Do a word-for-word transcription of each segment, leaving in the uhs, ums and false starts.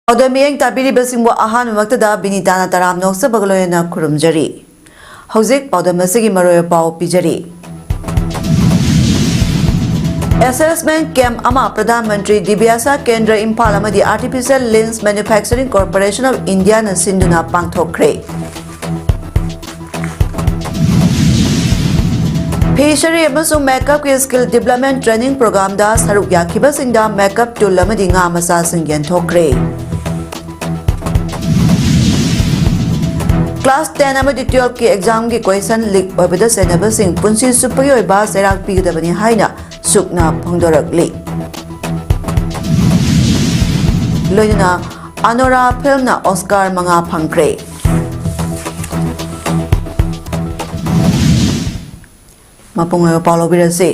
ꯄꯥꯎꯗꯝ ꯃꯤꯠꯌꯦꯡ ꯇꯥꯕꯤꯔꯤꯕꯁꯤꯡꯕꯨ ꯑꯍꯥꯟꯕꯃꯛꯇꯗ ꯕꯤꯅꯤꯇꯥꯅ ꯇꯔꯥꯝꯅ ꯑꯣꯛꯆꯕꯒ ꯂꯣꯏꯅꯅ ꯈꯨꯔꯨꯝꯖꯔꯤ꯫ ꯍꯧꯖꯤꯛ ꯄꯥꯎꯗꯝ ꯑꯁꯤꯒꯤ ꯃꯔꯨꯑꯣꯏꯕ ꯄꯥꯎ ꯄꯤꯖꯔꯤ꯫ Assessment camp ꯑꯃ ꯄ꯭ꯔꯙꯥꯟ ꯃꯟꯇ꯭ꯔꯤ ꯗꯤꯕ꯭ꯌꯥꯁꯥ ꯀꯦꯟꯗ꯭ꯔ ꯏꯝꯐꯥꯜ ꯑꯃꯗꯤ Artificial Limbs Manufacturing Corporation of Indiaꯅ ꯁꯤꯟꯗꯨꯅ ꯄꯥꯡꯊꯣꯛꯈ꯭ꯔꯦ꯫ Fishery ꯑꯃꯁꯨꯡ Makeupꯀꯤ Skill Development Training Programꯗ ꯁꯔꯨꯛ ꯌꯥꯈꯤꯕꯁꯤꯡꯗ makeup tool ꯑꯃꯗꯤ ꯉꯥ ꯃꯆꯥꯁꯤꯡ ꯌꯦꯟꯊꯣꯛꯈ꯭ꯔꯦ꯫ Class ten ꯑꯃꯗꯤ twelveꯀꯤ examꯒꯤ question leak ꯑꯣꯏꯕꯗ ꯆꯩꯅꯕꯁꯤꯡ ꯄꯨꯟꯁꯤ ꯆꯨꯞꯄꯒꯤ ꯑꯣꯏꯕ ꯆꯩꯔꯥꯛ ꯄꯤꯒꯗꯕꯅꯤ ꯍꯥꯏꯅ ꯁꯨꯛꯅ ꯐꯣꯡꯗꯣꯔꯛꯂꯤ꯫ ꯂꯣꯏꯅꯅ ꯑꯅꯣꯔꯥ filmꯅ Oscar ꯃꯉꯥ ꯐꯪꯈ꯭ꯔꯦ꯫ ꯃꯄꯨꯡ ꯑꯣꯏꯕ ꯄꯥꯎ ꯂꯧꯕꯤꯔꯁꯤ꯫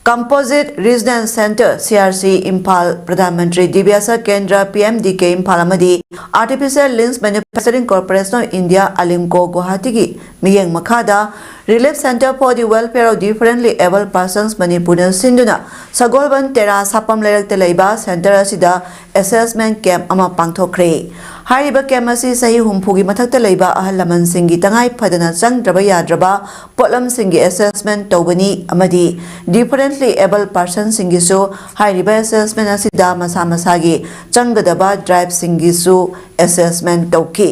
Composite Regional Centre, C R C, Imphal, Pradhan Mantri ꯗꯤꯕ꯭ꯌꯥꯁꯥ ꯀꯦꯟꯗ꯭ꯔ, P M D K, Imphal ꯑꯃꯗꯤ Artificial Limbs Manufacturing Corporation of India, ALIMCO, ꯒꯨꯋꯥꯍꯥꯇꯤꯒꯤ ꯃꯤꯠꯌꯦꯡ ꯃꯈꯥꯗ Relief Centre for the Welfare of Differently Abled Persons, ꯃꯅꯤꯄꯨꯔꯅ ꯁꯤꯟꯗꯨꯅ ꯁꯒꯣꯜꯕꯟ ꯇꯦꯔꯥ ꯁꯥꯄꯝ ꯂꯩꯔꯛꯇ ꯂꯩꯕ centre ꯑꯁꯤꯗ assessment camp ꯑꯃ ꯄꯥꯡꯊꯣꯛꯈ꯭ꯔꯦ꯫ ꯍꯥꯏꯔꯤꯕ camp ꯑꯁꯤ ꯆꯍꯤ ꯍꯨꯝꯐꯨꯒꯤ ꯃꯊꯛꯇ ꯂꯩꯕ ꯑꯍꯜ ꯂꯃꯟꯁꯤꯡꯒꯤ ꯇꯉꯥꯏ ꯐꯗꯅ ꯆꯪꯗ꯭ꯔꯕ ꯌꯥꯗ꯭ꯔꯕ ꯄꯣꯠꯂꯝꯁꯤꯡꯒꯤ assessment ꯇꯧꯕꯅꯤ ꯑꯃꯗꯤ differently abled personꯁꯤꯡꯒꯤꯁꯨ ꯍꯥꯏꯔꯤꯕ assessment ꯑꯁꯤꯗ ꯃꯁꯥ ꯃꯁꯥꯒꯤ ꯆꯪꯒꯗꯕ driveꯁꯤꯡꯒꯤꯁꯨ assessment ꯇꯧꯈꯤ꯫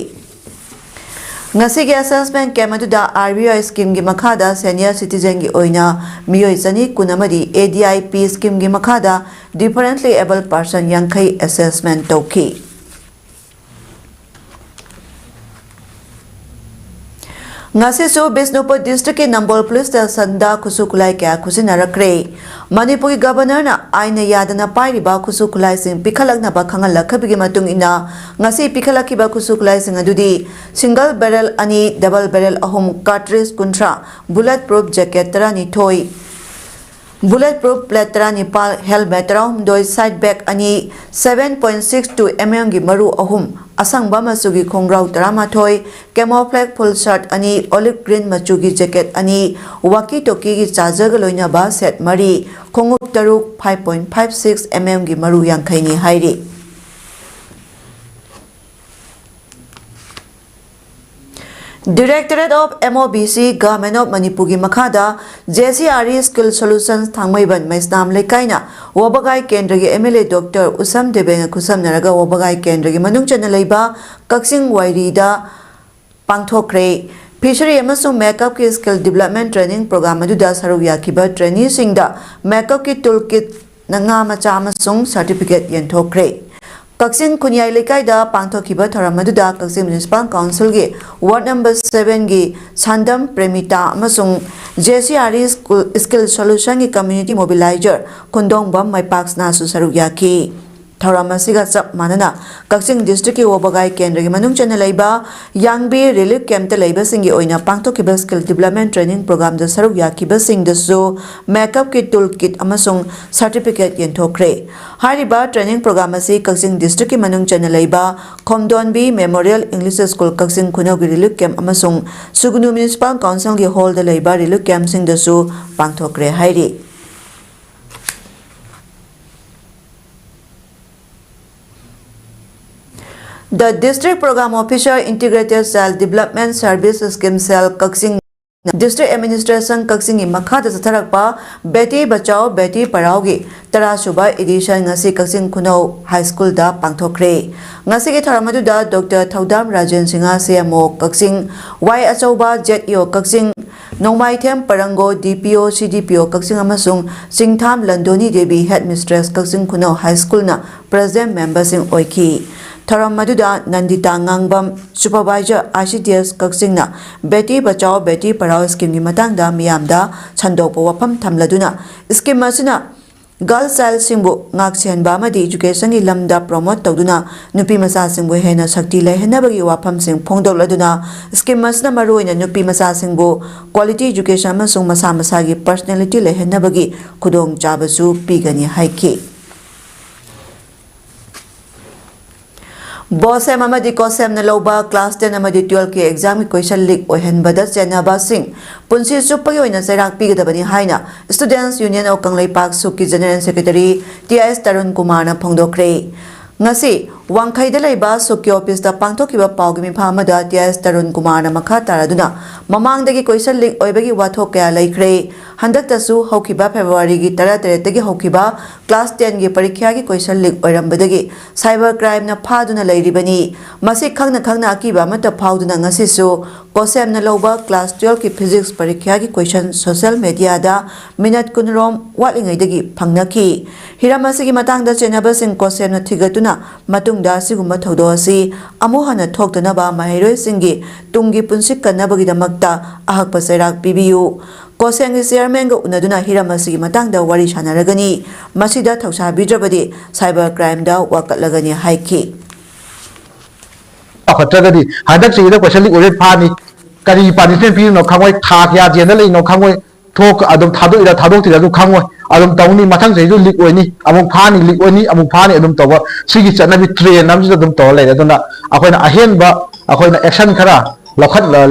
ꯉꯁꯤꯒꯤ assessment camp ꯑꯗꯨꯗ R B Y schemeꯒꯤ ꯃꯈꯥꯗ senior citizenꯒꯤ ꯑꯣꯏꯅ ꯃꯤꯑꯣꯏ ꯆꯅꯤ ꯀꯨꯟ ꯑꯃꯗꯤ A D I P schemeꯒꯤ ꯃꯈꯥꯗ differently abled person ꯌꯥꯡꯈꯩ assessment ꯇꯧꯈꯤ꯫ ꯉꯁꯤꯁꯨ ꯕꯤꯁꯅꯨꯄꯨꯔ districtꯀꯤ ꯅꯝꯕꯣꯜ police stationꯗ ꯈꯨꯠꯁꯨ ꯈꯨꯠꯂꯥꯏ ꯀꯌꯥ ꯈꯨꯠꯁꯤꯟꯅꯔꯛꯈ꯭ꯔꯦ꯫ ꯃꯅꯤꯄꯨꯔꯒꯤ governorꯅ ꯑꯥꯏꯟꯅ ꯌꯥꯗꯅ ꯄꯥꯏꯔꯤꯕ ꯈꯨꯠꯁꯨ ꯈꯨꯠꯂꯥꯏꯁꯤꯡ ꯄꯤꯈꯠꯂꯛꯅꯕ ꯈꯪꯍꯜꯂꯛꯈꯤꯕꯒꯤ ꯃꯇꯨꯡ ꯏꯟꯅ, ꯉꯁꯤ ꯄꯤꯈꯠꯂꯛꯈꯤꯕ ꯈꯨꯠꯁꯨ ꯈꯨꯠꯂꯥꯏꯁꯤꯡ ꯑꯗꯨꯗꯤ single barrel ꯑꯅꯤ, double barrel ꯑꯍꯨꯝ, cartridge ꯀꯨꯟꯊ꯭ꯔꯥ, bullet proof jacket ꯇꯔꯥꯅꯤꯊꯣꯏ, bullet proof plate ꯇꯔꯥꯅꯤꯄꯥꯜ, helmet ꯇꯔꯥꯍꯨꯝꯗꯣꯏ, side bag ꯑꯅꯤ, seven point six two mm ꯒꯤ ꯃꯔꯨ ꯑꯍꯨꯝ, ꯑꯁꯪꯕ ꯃꯆꯨꯒꯤ ꯈꯣꯡꯒ꯭ꯔꯥꯎ ꯇꯔꯥꯃꯥꯊꯣꯏ, camouflage full shirt ꯑꯅꯤ, olive green ꯃꯆꯨꯒꯤ jacket ꯑꯅꯤ, walkie talkieꯒꯤ chargerꯒ ꯂꯣꯏꯅꯕ set ꯃꯔꯤ, ꯈꯣꯡꯎꯞ ꯇꯔꯨꯛ, five point five six mm ꯒꯤ ꯃꯔꯨ ꯌꯥꯡꯈꯩꯅꯤ ꯍꯥꯏꯔꯤ꯫ Directorate of M O B C, Government of ꯃꯅꯤꯄꯨꯔꯒꯤ ꯃꯈꯥꯗ J C R E Skill Solutions ꯊꯥꯡꯃꯩꯕꯟ ꯃꯩꯁꯅꯥꯝ ꯂꯩꯀꯥꯏꯅ ꯋꯥꯕꯒꯥꯏ ꯀꯦꯟꯗ꯭ꯔꯒꯤ M L A Doctor ꯎꯁꯝ ꯗꯦꯕꯦꯟꯒ ꯈꯨꯠꯁꯝꯅꯔꯒ ꯋꯥꯕꯒꯥꯏ ꯀꯦꯟꯗ꯭ꯔꯒꯤ ꯃꯅꯨꯡ ꯆꯟꯅ ꯂꯩꯕ ꯀꯛꯆꯤꯡ ꯋꯥꯏꯔꯤꯗ ꯄꯥꯡꯊꯣꯛꯈ꯭ꯔꯦ꯫ Fishery ꯑꯃꯁꯨꯡ Makeupꯀꯤ Skill Development Training Program ꯑꯗꯨꯗ ꯁꯔꯨꯛ ꯌꯥꯈꯤꯕ traineeꯁꯤꯡꯗ Makeupꯀꯤ tool kitꯅ ꯉꯥ ꯃꯆꯥ ꯑꯃꯁꯨꯡ certificate ꯌꯦꯟꯊꯣꯛꯈ꯭ꯔꯦ꯫ ꯀꯛꯆꯤꯡ ꯈꯨꯟꯌꯥꯏ ꯂꯩꯀꯥꯏꯗ ꯄꯥꯡꯊꯣꯛꯈꯤꯕ ꯊꯧꯔꯝ ꯑꯗꯨꯗ ꯀꯛꯆꯤꯡ Municipal Councilꯒꯤ Ward number sevenꯒꯤ ꯁꯥꯟꯗꯝ ꯄ꯭ꯔꯦꯃꯤꯇꯥ ꯑꯃꯁꯨꯡ J C R E School Skill Solutionꯒꯤ Community Mobilizer ꯈꯨꯟꯗꯣꯡꯕꯝ ꯃꯩꯄꯥꯛꯁꯅꯥꯁꯨ ꯁꯔꯨꯛ ꯌꯥꯈꯤ꯫ ꯊꯧꯔꯝ ꯑꯁꯤꯒ ꯆꯞ ꯃꯥꯟꯅꯅ ꯀꯛꯆꯤꯡ districtꯀꯤ ꯋꯥꯕꯒꯥꯏ ꯀꯦꯟꯗ꯭ꯔꯒꯤ ꯃꯅꯨꯡ ꯆꯟꯅ ꯂꯩꯕ ꯌꯥꯡꯕꯤ relief campꯇ ꯂꯩꯕꯁꯤꯡꯒꯤ ꯑꯣꯏꯅ ꯄꯥꯡꯊꯣꯛꯈꯤꯕ Skill Development Training Programꯗ ꯁꯔꯨꯛ ꯌꯥꯈꯤꯕꯁꯤꯡꯗꯁꯨ Makeupꯀꯤ tool kit ꯑꯃꯁꯨꯡ certificate ꯌꯦꯟꯊꯣꯛꯈ꯭ꯔꯦ꯫ ꯍꯥꯏꯔꯤꯕ training program ꯑꯁꯤ ꯀꯛꯆꯤꯡ districtꯀꯤ ꯃꯅꯨꯡ ꯆꯟꯅ ꯂꯩꯕ ꯈꯣꯝꯗꯣꯟꯕꯤ Memorial English School ꯀꯛꯆꯤꯡ ꯈꯨꯅꯧꯒꯤ relief camp ꯑꯃꯁꯨꯡ ꯁꯨꯒꯅꯨ Municipal Councilꯒꯤ hallꯗ ꯂꯩꯕ relief campꯁꯤꯡꯗꯁꯨ ꯄꯥꯡꯊꯣꯛꯈ꯭ꯔꯦ ꯍꯥꯏꯔꯤ꯫ The District Program Officer, Integrated Child Development Service Scheme Cell, Kakching. District Administration ꯀꯛꯆꯤꯡꯒꯤ ꯃꯈꯥꯗ ꯆꯠꯊꯔꯛꯄ ꯕꯦꯇꯤ ꯕꯆꯥꯎ ꯕꯦꯇꯤ ꯄꯔꯥꯎꯒꯤ ꯇꯔꯥꯁꯨꯕ edition ꯉꯁꯤ ꯀꯛꯆꯤꯡ ꯈꯨꯅꯧ High Schoolꯗ ꯄꯥꯡꯊꯣꯛꯈ꯭ꯔꯦ꯫ ꯉꯁꯤꯒꯤ ꯊꯧꯔꯝ ꯑꯗꯨꯗ Doctor ꯊꯧꯗꯥꯝ Rajen Singh, C M O ꯀꯛꯆꯤꯡ, Y ꯑꯆꯧꯕ, Z E O ꯀꯛꯆꯤꯡ, ꯅꯣꯡꯃꯥꯏꯊꯦꯝ ꯄꯔꯪꯒꯣ, D P O, C D P O ꯀꯛꯆꯤꯡ ꯑꯃꯁꯨꯡ ꯆꯤꯡꯊꯥꯝ ꯂꯟꯗꯣꯅꯤ ꯗꯦꯕꯤ, Headmistress ꯀꯛꯆꯤꯡ ꯈꯨꯅꯧ High Schoolꯅ President memberꯁꯤꯡ ꯑꯣꯏꯈꯤ꯫ ꯊꯧꯔꯝ ꯑꯗꯨꯗ ꯅꯟꯗꯤꯇꯥ ꯉꯥꯡꯕꯝ, Supervisor I C D S ꯀꯛꯆꯤꯡꯅ Beti Bachao Beti Padhao schemeꯒꯤ ꯃꯇꯥꯡꯗ ꯃꯤꯌꯥꯝꯗ ꯁꯟꯗꯣꯛꯄ ꯋꯥꯐꯝ ꯊꯝꯂꯗꯨꯅ, scheme ꯑꯁꯤꯅ girl childꯁꯤꯡꯕꯨ ꯉꯥꯛꯁꯦꯟꯕ ꯑꯃꯗꯤ educationꯒꯤ ꯂꯝꯗ promote ꯇꯧꯗꯨꯅ ꯅꯨꯄꯤ ꯃꯆꯥꯁꯤꯡꯕꯨ ꯍꯦꯟꯅ ꯁꯛꯇꯤ ꯂꯩꯍꯟꯅꯕꯒꯤ ꯋꯥꯐꯝꯁꯤꯡ ꯐꯣꯡꯗꯣꯛꯂꯗꯨꯅ, scheme ꯑꯁꯤꯅ ꯃꯔꯨꯑꯣꯏꯅ ꯅꯨꯄꯤ ꯃꯆꯥꯁꯤꯡꯕꯨ quality education ꯑꯃꯁꯨꯡ ꯃꯁꯥ ꯃꯁꯥꯒꯤ personality ꯂꯩꯍꯟꯅꯕꯒꯤ ꯈꯨꯗꯣꯡꯆꯥꯕꯁꯨ ꯄꯤꯒꯅꯤ ꯍꯥꯏꯈꯤ꯫ BOSEM ꯑꯃꯗꯤ COHSEMꯅ ꯂꯧꯕ class ten ꯑꯃꯗꯤ twelveꯀꯤ examꯒꯤ question leak ꯑꯣꯏꯍꯟꯕꯗ ꯆꯦꯟꯅꯕꯁꯤꯡ ꯄꯨꯟꯁꯤ ꯆꯨꯞꯄꯒꯤ ꯑꯣꯏꯅ ꯆꯩꯔꯥꯛ ꯄꯤꯒꯗꯕꯅꯤ ꯍꯥꯏꯅ Students Union of Kangleipak ꯁꯨꯛꯀꯤ General Secretary T S Tarun ꯀꯨꯃꯥꯔꯅ ꯐꯣꯡꯗꯣꯛꯈ꯭ꯔꯦ꯫ ꯉꯁꯤ ꯋꯥꯡꯈꯩꯗ ꯂꯩꯕ ꯁꯨꯛꯀꯤ ꯑꯣꯐꯤꯁꯇ ꯄꯥꯡꯊꯣꯛꯈꯤꯕ ꯄꯥꯎꯒꯤ ꯃꯤꯐꯝ ꯑꯃꯗ ꯇꯤ ꯑꯦꯁ ꯇꯔꯨꯟ ꯀꯨꯃꯥꯔꯅ ꯃꯈꯥ ꯇꯥꯔꯗꯨꯅ, ꯃꯃꯥꯡꯗꯒꯤ ꯀꯣꯏꯁꯟ ꯂꯤꯛ ꯑꯣꯏꯕꯒꯤ ꯋꯥꯊꯣꯛ ꯀꯌꯥ ꯂꯩꯈ꯭ꯔꯦ, ꯍꯟꯗꯛꯇꯁꯨ ꯍꯧꯈꯤꯕ ꯐꯦꯕ꯭ꯔꯨꯋꯥꯔꯤꯒꯤ ꯇꯔꯥꯇꯔꯦꯠꯇꯒꯤ ꯍꯧꯈꯤꯕ ꯀ꯭ꯂꯥꯁ ꯇꯦꯟꯒꯤ ꯄꯔꯤꯈ꯭ꯌꯥꯒꯤ ꯀꯣꯏꯁꯟ ꯂꯤꯛ ꯑꯣꯏꯔꯝꯕꯗꯒꯤ ꯁꯥꯏꯕꯔ ꯀ꯭ꯔꯥꯏꯝꯅ ꯐꯥꯗꯨꯅ ꯂꯩꯔꯤꯕꯅꯤ꯫ ꯃꯁꯤ ꯈꯪꯅ ꯈꯪꯅ ꯑꯀꯤꯕ ꯑꯃꯠꯇ ꯐꯥꯎꯗꯅ ꯉꯁꯤꯁꯨ ꯀꯣꯁꯦꯝꯅ ꯂꯧꯕ ꯀ꯭ꯂꯥꯁ ꯇꯨꯌꯦꯜꯐꯀꯤ ꯐꯤꯖꯤꯛꯁ ꯄꯔꯤꯈ꯭ꯌꯥꯒꯤ ꯀꯣꯏꯁꯟ ꯁꯣꯁꯤꯌꯦꯜ ꯃꯦꯗꯤꯌꯥꯗ ꯃꯤꯅꯠ ꯀꯨꯟꯔꯣꯝ ꯋꯥꯠꯂꯤꯉꯩꯗꯒꯤ ꯐꯪꯅꯈꯤ꯫ ꯍꯤꯔꯝ ꯑꯁꯤꯒꯤ ꯃꯇꯥꯡꯗ ꯆꯦꯟꯅꯕꯁꯤꯡ ꯀꯣꯁꯦꯝꯅ ꯊꯤꯒꯠꯇꯨꯅ ꯃꯇꯨꯡꯗ ꯑꯁꯤꯒꯨꯝꯕ ꯊꯧꯗꯣꯛ ꯑꯁꯤ ꯑꯃꯨꯛ ꯍꯟꯅ ꯊꯣꯛꯇꯅꯕ ꯃꯍꯩꯔꯣꯏꯁꯤꯡꯒꯤ ꯇꯨꯡꯒꯤ ꯄꯨꯟꯁꯤ ꯀꯟꯅꯕꯒꯤꯗꯃꯛꯇ ꯑꯍꯛꯄ ꯆꯩꯔꯥꯛ ꯄꯤꯕꯤꯌꯨ꯫ ꯀꯣꯁꯦꯝꯒꯤ ꯆꯤꯌꯔꯃꯦꯟꯒ ꯎꯅꯗꯨꯅ ꯍꯤꯔꯝ ꯑꯁꯤꯒꯤ ꯃꯇꯥꯡꯗ ꯋꯥꯔꯤ ꯁꯥꯟꯅꯔꯒꯅꯤ꯫ ꯃꯁꯤꯗ ꯊꯧꯁꯥꯕꯤꯗ꯭ꯔꯕꯗꯤ ꯁꯥꯏꯕꯔ ꯀ꯭ꯔꯥꯏꯝꯗ ꯋꯥꯀꯠꯂꯒꯅꯤ ꯍꯥꯏꯈꯤ꯫ ꯆꯥꯎꯈꯠꯇ꯭ꯔꯒꯗꯤ ꯍꯟꯗꯛ ꯆꯍꯤꯗ ꯀꯣꯏꯁꯟ ꯂꯤꯛ ꯑꯣꯏꯔꯦ ꯐꯥꯅꯤ꯫ ꯀꯔꯤ ꯄꯥꯅꯤꯁꯃꯦꯟ ꯄꯤꯔꯤꯅꯣ ꯈꯪꯉꯣꯏ, ꯊꯥ ꯀꯌꯥ ꯖꯦꯜꯗ ꯂꯩꯔꯤꯅꯣ ꯈꯪꯉꯣꯏ, ꯊꯣꯛ ꯑꯗꯨꯝ ꯊꯥꯗꯣꯛꯏꯔꯥ ꯊꯥꯗꯣꯛꯇꯤꯔꯥꯁꯨ ꯈꯪꯉꯣꯏ꯫ ꯑꯗꯨꯝ ꯇꯧꯅꯤ, ꯃꯊꯪ ꯆꯍꯤꯁꯨ ꯂꯤꯛ ꯑꯣꯏꯅꯤ, ꯑꯃꯨꯛ ꯐꯥꯅꯤ, ꯂꯤꯛ ꯑꯣꯏꯅꯤ, ꯑꯃꯨꯛ ꯐꯥꯅꯤ, ꯑꯗꯨꯝ ꯇꯧꯕ꯫ ꯁꯤꯒꯤ ꯆꯠꯅꯕꯤ ꯇ꯭ꯔꯦꯟ ꯑꯃꯁꯤꯗ ꯑꯗꯨꯝ ꯇꯧꯔ ꯂꯩꯔꯦ꯫ ꯑꯗꯨꯅ ꯑꯩꯈꯣꯏꯅ ꯑꯍꯦꯟꯕ ꯑꯩꯈꯣꯏꯅ ꯑꯦꯛꯁꯟ ꯈꯔ ꯂꯧꯈꯠ